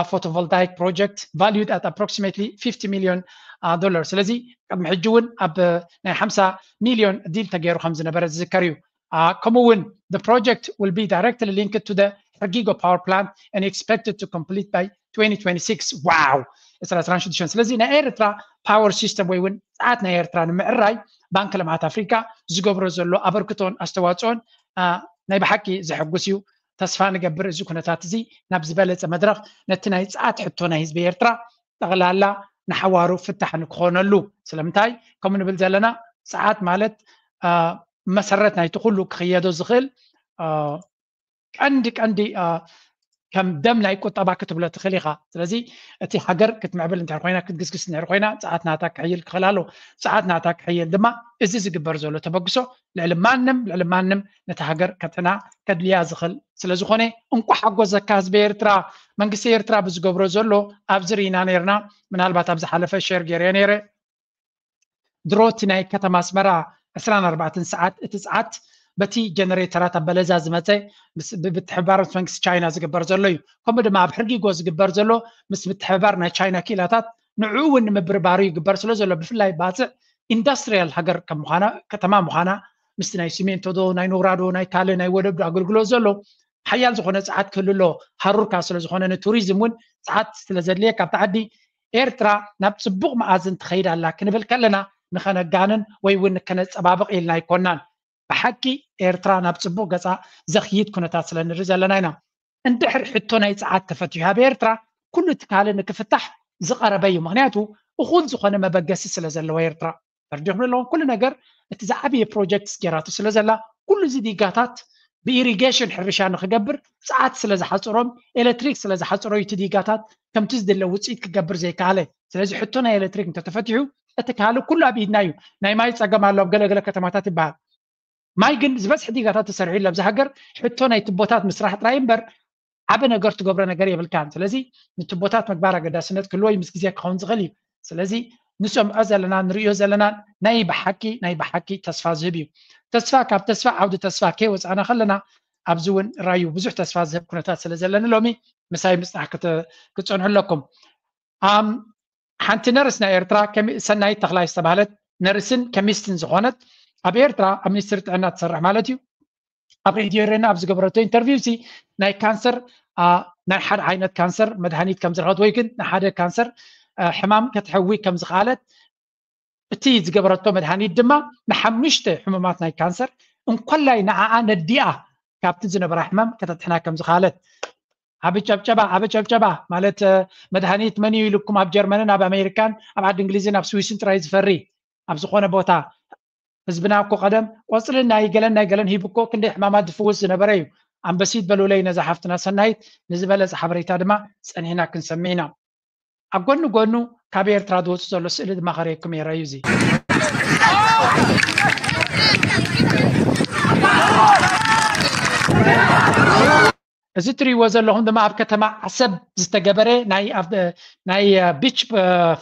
photovoltaic project valued at approximately fifty million dollar። ስለዚ ቅድሚ ሕጂ እውን ኣብ ናይ ሓምሳ ሚልዮን ዲል ተገይሩ ከም ዝነበረ ዝዝከር እዩ። ከምኡ እውን the project will be directly linked to the Hergigo power plant and expected to complete by twenty twenty-six. Wow! ዕስራ ዕስራን ሽዱሽተን ስለዚ ናይ ኤርትራ power system ወይ እውን ፀዓት ናይ ኤርትራ ንምዕራይ ባንክ ልምዓት ኣፍሪካ ዝገብሮ ዘሎ ኣበርክቶን ኣስተዋፅኦን ናይ ብሓቂ ዘሐጉስ እዩ። ተስፋ ንገብር እዚ ኩነታት እዚ ናብ ዝበለፀ መድረኽ ነቲ ናይ ፀዓት ሕቶ ናይ ህዝቢ ኤርትራ ጠቕላላ ንሓዋሩ ፍታሕ ንክኾነሉ። ስለምንታይ ከምኡ ንብል ዘለና? ፀዓት ማለት መሰረት ናይቲ ኩሉ ክኽየዶ ዝኽእል ቀንዲ ቀንዲ ከም ደም ናይ ቁጠባ ክትብሎ ትኽእል ኢኻ። ስለዚ እቲ ሃገር ክትምዕብል እንድሕር ኮይና፣ ክትግስግስ እንድሕር ኮይና፣ ጸዓት ናታ ክሕይል ክኽእል ኣለዎ። ጸዓት ናታ ክሕይል ድማ እዚ ዝግበር ዘሎ ተበግሶ ልዕሊ ማንም ልዕሊ ማንም ነቲ ሃገር ከጥዕና ከድልያ ዝኽእል ስለ ዝኾነ፣ እንኳዕ ሓጎሰካ ህዝቢ ኤርትራ። መንግስቲ ኤርትራ ብዝገብሮ ዘሎ ኣብዚ ርኢና ነርና። ምናልባት ኣብ ዝሓለፈ ሸር ገይረ ነይረ። ድሮ እቲ ናይ ከተማ ኣስመራ ዕስራን ኣርባዕተን ሰዓት እቲ ጸዓት በቲ ጀነሬተራት ኣብ በለዛ ዝመጸ ምስ ምትሕብባር ምስ መንግስቲ ቻይና ዝግበር ዘሎ እዩ። ከምኡ ድማ ኣብ ሕርጊጎ ዝግበር ዘሎ ምስ ምትሕብባር ናይ ቻይና ክኢላታት ንዕኡ እውን ንምብርባሩ ይግበር ስለ ዘሎ፣ ብፍላይ ባጽዕ ኢንዳስትሪያል ሃገር ከም ምዃና፣ ከተማ ምዃና፣ ምስቲ ናይ ሲሜንቶ ዶ ናይ ኖራ ዶ ናይ ካልእ ናይ ወደብ ዶ ኣገልግሎት ዘሎ ሓያል ዝኾነ ጸዓት ክህሉ ኣሎ። ሃሩርካ ስለ ዝኾነ ንቱሪዝም እውን ጸዓት ስለ ዘድልየ ካብቲ ዓዲ ኤርትራ ናብ ጽቡቕ መኣዝን ትኸይድ ኣላ ክንብል ከለና ንኸነጋንን ወይ እውን ከነጸባብቕ ኢልና ኣይኮናን። ብሓቂ ኤርትራ ናብ ጽቡቕ ገጻ ዘኽይድ ኩነታት ስለ ንርኢ ዘለና ኢና። እንድሕር ሕቶ ናይ ጸዓት ተፈቲሑ ኣብ ኤርትራ ኩሉ እቲ ካልእ ንክፍታሕ ዝቐረበ እዩ። ምኽንያቱ እኹል ዝኾነ መበገሲ ስለ ዘለዎ ኤርትራ ተርዲኹም ኣለኹም። ኩሉ ነገር እቲ ዝዓበየ ፕሮጀክት ገይራቶ ስለ ዘላ ኩሉ እዚ ዲጋታት ብኢሪጌሽን ሕርሻ ንክገብር ጸዓት ስለ ዝሓጽሮም ኤሌክትሪክ ስለ ዝሓጽሮ እዩ እቲ ዲጋታት ከምቲ ዝድለ ውፅኢት ክገብር ዘይከኣለ። ስለዚ ሕቶ ናይ ኤሌክትሪክ እንተተፈቲሑ እቲ ካልእ ኩሉ ኣብ ኢድና እዩ። ናይ ማይ ጸገም ኣሎ ኣብ ገለገለ ከተማታት ይበሃል። ማይ ግን ዝበዝሐ ዲጋታት ተሰሪሑ ኣሎ ኣብዚ ሃገር። ሕቶ ናይ ትቦታት ምስራሕ ጥራይ እምበር ዓበ ነገር ትገብሮ ነገር የብልካን። ስለዚ ንትቦታት ምግባር ኣገዳስነት ክህልዎ እዩ፣ ምስ ግዜ ክኸውን ዝኽእል እዩ። ስለዚ ንሰምዖ ዘለና ንርእዮ ዘለና ናይ ብሓቂ ናይ ብሓቂ ተስፋ ዝህብ እዩ። ተስፋ ካብ ተስፋ ዓውዲ ተስፋ ከይወፃእና ከለና ኣብዚ እውን ራዩ ብዙሕ ተስፋ ዝህብ ኩነታት ስለ ዘለኒ ሎሚ ምሳይ ምፅናሕ ክተ- ክትፀንሑ ኣለኩም። ኣም ሓንቲ ነርስ ናይ ኤርትራ ከሚ- ሰናይት ተኽላይ ዝተባህለት ነርስን ከሚስትን ዝኾነት ኣብ ኤርትራ ኣብ ሚኒስትሪ ጥዕና ትሰርሕ ማለት እዩ። ኣብ ሬድዮ ኤረና ኣብ ዝገበረቶ ኢንተርቪው ሲ ናይ ካንሰር አ፣ ናይ ሓደ ዓይነት ካንሰር መድሃኒት ከም ዝረኸት ወይ ግን ንሓደ ካንሰር አ፣ ሕማም ከተሕዊ ከም ዝኸኣለት እቲ ዝገበረቶ መድሃኒት ድማ ንሓሙሽተ ሕሙማት ናይ ካንሰር እንኮላይ ንዓኣ ነዲኣ ካብቲ ዝነበራ ሕማም ከተድሕና ከም ዝኸኣለት ዓቢ ጨብጨባ ዓቢ ጨብጨባ ማለት አ፣ መድሃኒት መን እዩ ኢልኩም ኣብ ጀርመንን ኣብ ኣሜሪካን ኣብ ዓዲ እንግሊዝን ኣብ ስዊስን ጥራይ ዝፈሪ ኣብ ዝኾነ ቦታ ህዝብና እኮ ቀደም ቆፅሊ ናይ ገለን ናይ ገለን ሂቡ እኮ ክንደይ ሕማማት ዝፍውስ ዝነበረ እዩ። ኣንበሲት በሉለይ ነዛ ሓፍትና ሰናይት። ንዝበለፀ ሓበሬታ ድማ ፀኒሕና ክንሰምዕ ኢና። ኣብ ጎኒ ጎኑ ካብ ኤርትራ ዝወፁ ዘሎ ስእሊ ድማ ከርእየኩም እየ። ረዩ እዚ እዚ ትርእይዎ ዘለኹም ድማ ኣብ ከተማ ዓሰብ ዝተገበረ ናይ ኣብ ናይ ቢች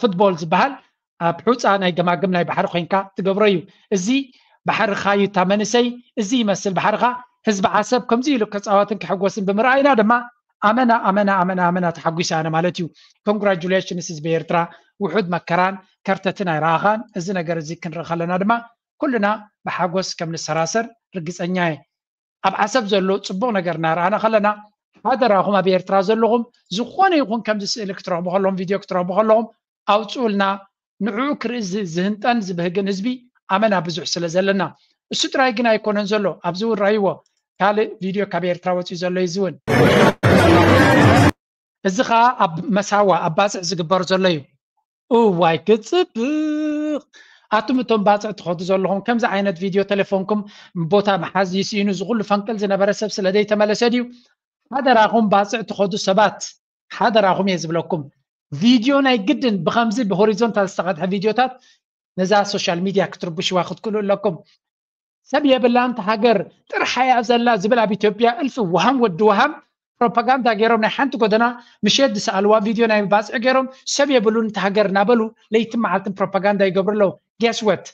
ፉትቦል ዝበሃል ኣብ ሑፃ ናይ ገማግም ናይ ባሕሪ ኮይንካ ትገብሮ እዩ። እዚ ባሕርኻ እዩ እታ መንእሰይ፣ እዚ ይመስል ባሕርኻ። ህዝቢ ዓሰብ ከምዚ ኢሉ ክፃወትን ክሕጎስን ብምርኣይና ድማ ኣመና ኣመና ኣመና ኣመና ተሓጒሰ ኣነ ማለት እዩ። ኮንግራጁሌሽንስ ህዝቢ ኤርትራ። ውሑድ መከራን ከርተትን ኣይረኣኻን። እዚ ነገር እዚ ክንርኢ ከለና ድማ ኩልና ብሓጎስ ከም ንሰራሰር ርግፀኛ እየ። ኣብ ዓሰብ ዘሎ ፅቡቕ ነገር እናረኣና ከለና ሓደራኹም ኣብ ኤርትራ ዘለኹም ዝኾነ ይኹን ከምዚ ስእሊ ክትረኽቡ ከለኹም ቪድዮ ክትረኽቡ ከለኹም ኣውፅኡልና። ንዕኡ ክርኢ ዝ- ዝህንጠን ዝብህግን ህዝቢ ኣመና ብዙሕ ስለ ዘለና እሱ ጥራይ ግን ኣይኮነን ዘሎ ኣብዚ እውን ራይዎ ካልእ ቪድዮ ካብ ኤርትራ ወፂኡ ዘሎ እዩ እዚ እውን እዚ ከዓ ኣብ መሳዋ ኣብ ባፅዕ ዝግበር ዘሎ እዩ። እዋይ ክፅብቕ። ኣቱም እቶም ባፅዕ ትኸዱ ዘለኹም ከምዚ ዓይነት ቪድዮ ቴሌፎንኩም ቦታ መሓዝ ይስኢኑ እዚ ኩሉ ፈንቅል ዝነበረ ሰብ ስለ ዘይተመለሰ ድዩ? ሓደራኹም ባፅዕ ትኸዱ ሰባት ሓደራኹም እየ ዝብለኩም። ቪድዮ ናይ ግድን ብከምዚ ብሆሪዞንታል ዝተቐድሐ ቪድዮታት ነዛ ሶሻል ሚድያ ክትርብሽዋ ክትክእሉ ኣለኩም። ሰብ የብላን እታ ሃገር ጥርሓ እያ ዘላ ዝብል ኣብ ኢትዮጵያ እልፊ ውሃም ወዲ ውሃም ፕሮፓጋንዳ ገይሮም ናይ ሓንቲ ጎደና ምሸት ዝሰኣልዋ ቪድዮ ናይ ባፅዕ ገይሮም ሰብ የብሉን እታ ሃገር እናበሉ ለይትን መዓልትን ፕሮፓጋንዳ ይገብሩ ኣለዉ። ጌስወት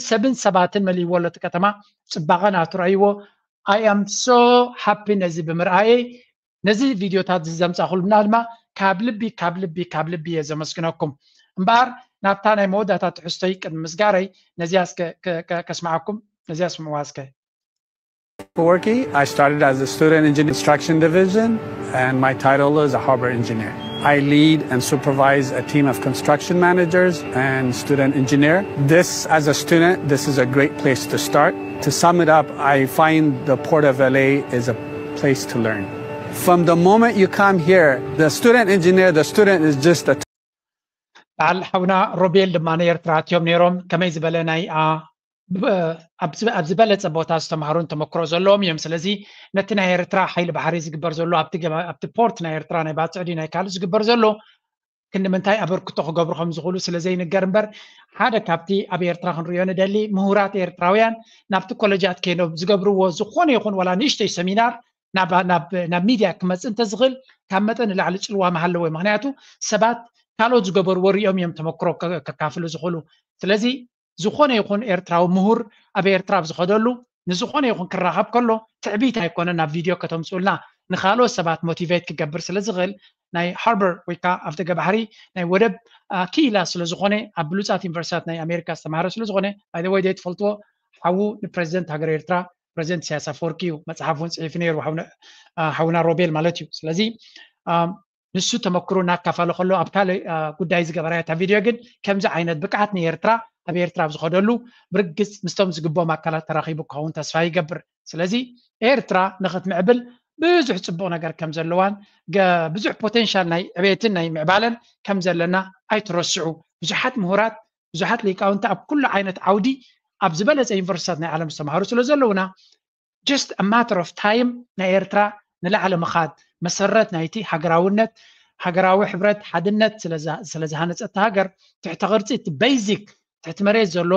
ሰብን ሰባትን መሊእዎ ኣሎ እቲ ከተማ። ፅባቐ ናቱ ረእይዎ። I am so happy ነዚ ብምርኣየይ። ነዚ ቪድዮታት እዚ ዘምፃእኩልና ድማ ካብ ልቢ ካብ ልቢ ካብ ልቢ እየ ዘመስግነኩም። እምበኣር ናብታ ናይ መወዳእታ ትሕዝቶይ ቅድሚ ምስጋረይ ነዚያ እስከ ከ- ከ- ከስምዓኩም። ነዚያ ስምዕዋ እስከ። Working, I started as a student in the construction division, and my title is a harbor engineer. I lead and supervise a team of construction managers and student engineer. This, as a student, this is a great place to start. To sum it up, I find the Port of L A is a place to learn. From the moment you come here, the student engineer, the student is just a በዓል ሓውና ሮቤል ድማ ንኤርትራ ኣትዮም ነይሮም። ከመይ ዝበለ ናይ ኣ- ኣብ ዝበለፀ ቦታ ዝተምሃሩን ተመክሮ ዘለዎም እዮም። ስለዚ ነቲ ናይ ኤርትራ ሓይሊ ባሕሪ ዝግበር ዘሎ ኣብቲ ፖርት ናይ ኤርትራ ናይ ባፅዕዲ ናይ ካልእ ዝግበር ዘሎ ክንዲ ምንታይ ኣበርክቶ ክገብሩ ከም ዝኽእሉ ስለ ዘይንገር እምበር ሓደ ካብቲ ኣብ ኤርትራ ክንሪኦ ንደሊ ምሁራት ኤርትራውያን ናብቲ ኮለጃት ከይዶም ዝገብርዎ ዝኾነ ይኹን ዋላ ንእሽተይ ሰሚናር ናብ ሚድያ ክመፅእ እንተዝኽእል ካብ መጠን ንላዕሊ ፅልዋ ምሃለዎ። ምክንያቱ ሰባት ካልኦት ዝገበርዎ ሪኦም እዮም ተመክሮ ከካፍሉ ዝኽእሉ። ስለዚ ዝኾነ ይኹን ኤርትራዊ ምሁር ኣብ ኤርትራ ኣብ ዝኸደሉ ንዝኾነ ይኹን ክራኸብ ከሎ ትዕቢት ኣይኮነን ናብ ቪድዮ ከተምፅኡልና ንካልኦት ሰባት ሞቲቬት ክገብር ስለ ዝኽእል ናይ ሃርበር ወይ ከዓ ኣፍደገ ባሕሪ ናይ ወደብ ክኢላ ስለ ዝኾነ ኣብ ብሉፃት ዩኒቨርሲታት ናይ ኣሜሪካ ዝተማሃረ ስለ ዝኾነ ባይወይ ትፈልጥዎ ሓዉ ንፕሬዚደንት ሃገር ኤርትራ ፕሬዚደንት ኢሳያስ ኣፈወርቂ እዩ። መፅሓፍ እውን ፅሒፉ ነይሩ ሓውና ሮቤል ማለት እዩ። ስለዚ ንሱ ተመክሮ እናካፈለ ከሎ ኣብ ካልእ ጉዳይ ዝገበራ እታ ቪድዮ ግን ከምዚ ዓይነት ብቅዓት ንኤርትራ ኣብ ኤርትራ ኣብ ዝኸደሉ ብርግፅ ምስቶም ዝግቦም ኣካላት ተራኺቡ ክኸውን ተስፋ ይገብር። ስለዚ ኤርትራ ንኽትምዕብል ብዙሕ ፅቡቕ ነገር ከም ዘለዋን ብዙሕ ፖቴንሻል ናይ ዕቤትን ናይ ምዕባለን ከም ዘለና ኣይትረስዑ። ብዙሓት ምሁራት ብዙሓት ሊቃውንቲ ኣብ ኩሉ ዓይነት ዓውዲ ኣብ ዝበለፀ ዩኒቨርሲታት ናይ ዓለም ዝተምሃሩ ስለ ዘለውና just a matter of time ናይ ኤርትራ ንላዕሊ ምኻድ መሰረት ናይቲ ሃገራውነት ሃገራዊ ሕብረት ሓድነት ስለ ዝሃነፀት ሃገር ትሕተ ቅርፂ እቲ ቤዚክ ትሕቲ መሬት ዘሎ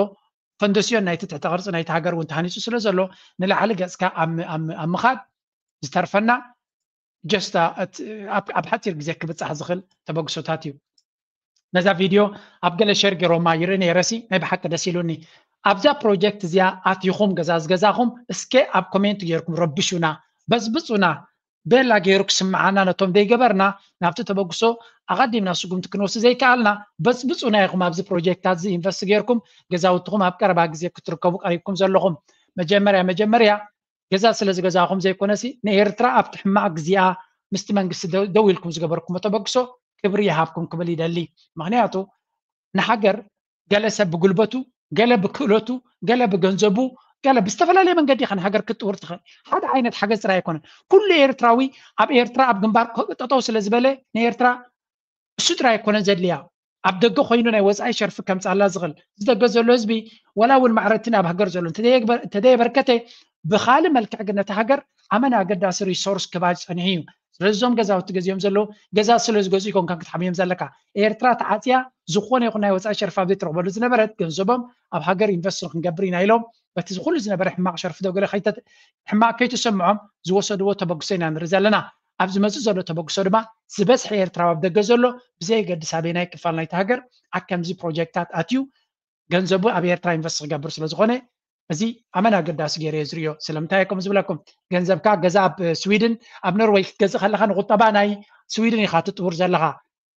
ፈንደስዮን ናይቲ ትሕተ ቅርፂ ናይቲ ሃገር እውን ተሃኒፁ ስለ ዘሎ ንላዕሊ ገፅካ ኣብ ምኻድ ዝተርፈና just ኣብ ሓፂር ግዜ ክብፃሕ ዝኽእል ተበግሶታት እዩ። ነዛ ቪድዮ ኣብ ገለ ሸር ገይሮማ ይርኢ ነይረሲ ናይ ብሓቂ ደስ ኢሉኒ። ኣብዛ ፕሮጀክት እዚኣ ኣትይኹም ገዛ ዝገዛኹም እስከ ኣብ ኮሜንት ገይርኩም ረብሹና በዝብፁና ቤላ ገይሩ ክስምዓና ነቶም ዘይገበርና ናብቲ ተበግሶ ኣቐዲምና ስጉምቲ ክንወስድ ዘይከኣልና በዝብፁና ኢኹም ኣብዚ ፕሮጀክታት እዚ ኢንቨስት ገይርኩም ገዛውትኹም ኣብ ቀረባ ግዜ ክትርከቡ ቀሪብኩም ዘለኹም መጀመርያ መጀመርያ ገዛ ስለ ዝገዛኹም ዘይኮነሲ ንኤርትራ ኣብቲ ሕማቕ ግዜኣ ምስቲ መንግስቲ ደው ኢልኩም ዝገበርኩሞ ተበግሶ ክብሪ ይሃብኩም ክብል ይደሊ። ምክንያቱ ንሃገር ገለ ሰብ ብጉልበቱ፣ ገለ ብክእለቱ፣ ገለ ብገንዘቡ፣ ገለ ብዝተፈላለየ መንገዲ ኢኻ ንሃገር ክትጥውር ትኽእል። ሓደ ዓይነት ሓገዝ ጥራይ ኣይኮነን። ኩሉ ኤርትራዊ ኣብ ኤርትራ ኣብ ግንባር ጠጠው ስለ ዝበለ ንኤርትራ እሱ ጥራይ ኣይኮነን ዘድልያ። ኣብ ደገ ኮይኑ ናይ ወፃኢ ሸርፊ ከምፃላ ዝኽእል ዝደገ ዘሎ ህዝቢ ወላ እውን ማዕረቲ ናብ ሃገር ዘሎ እንተዘየበርከተ ብካልእ መልክዕ ግን ነቲ ሃገር ኣመን ኣገዳሲ ሪሶርስ ክባጅ ፀኒሑ እዩ። ስለዚ እዞም ገዛውቲ ገዚኦም ዘለዉ ገዛ ስለ ዝገዝኡ ይኮንካ ክትሓምዮም ዘለካ። ኤርትራ ተዓፅያ ዝኾነ ይኹን ናይ ወፃኢ ሸርፊ ኣብ ዘይትረኽበሉ ዝነበረት ገንዘቦም ኣብ ሃገር ኢንቨስት ክንገብር ኢና ኢሎም በቲ ኩሉ ዝነበረ ሕማቕ ሸርፊ ዶ ገለ ሕማቕ ከይተሰምዖም ዝወሰድዎ ተበግሶ ኢና ንርኢ ዘለና። ኣብ ዝመፅእ ዘሎ ተበግሶ ድማ ዝበዝሐ ኤርትራዊ ኣብ ደገ ዘሎ ብዘየገድስ ኣበየናይ ክፋል ናይቲ ሃገር ኣብ ከምዚ ፕሮጀክታት ኣትዩ ገንዘቡ ኣብ ኤርትራ ኢንቨስት ክገብር ስለዝኾነ እዚ ኣመን ኣገዳሲ ገይረ እየ ዝሪኦ። ስለምንታይ እየ ከምኡ ዝብለኩም? ገንዘብካ ገዛ ኣብ ስዊድን ኣብ ኖርወይ ክትገዝእ ከለካ ንቁጠባ ናይ ስዊድን ኢካ ትጥውር ዘለካ።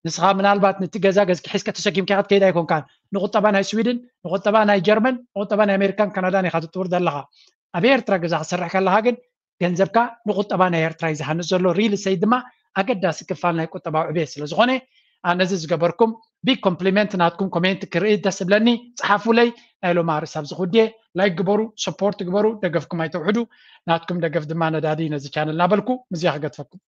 ንስኻ ምናልባት ነቲ ገዛ ገዝኪ ሒዝካ ተሰኪምካ ክትከይድ ኣይኮንካን። ንቁጠባ ናይ ስዊድን፣ ንቁጠባ ናይ ጀርመን፣ ንቁጠባ ናይ ኣሜሪካን ካናዳን ኢኻ ትጥውር ዘለኻ። ኣብ ኤርትራ ገዛ ክትሰርሕ ከለኻ ግን ገንዘብካ ንቁጠባ ናይ ኤርትራ እዩ ዝሃንፅ ዘሎ። ሪል ስቴት ድማ ኣገዳሲ ክፋል ናይ ቁጠባዊ ዕቤት ስለ ዝኾነ ነዚ ዝገበርኩም ቢግ ኮምፕሊመንት ናትኩም ኮሜንት ክርኢ ደስ ዝብለኒ። ፀሓፉለይ። ናይ ሎሚ ኣርእስቲ ኣብዚ ክውድየ። ላይክ ግበሩ፣ ሰፖርት ግበሩ፣ ደገፍኩም ኣይተውሕዱ። ናትኩም ደገፍ ድማ ነዳዲ ነዚ ቻነል እናበልኩ ምዚያ ክገድፈኩም።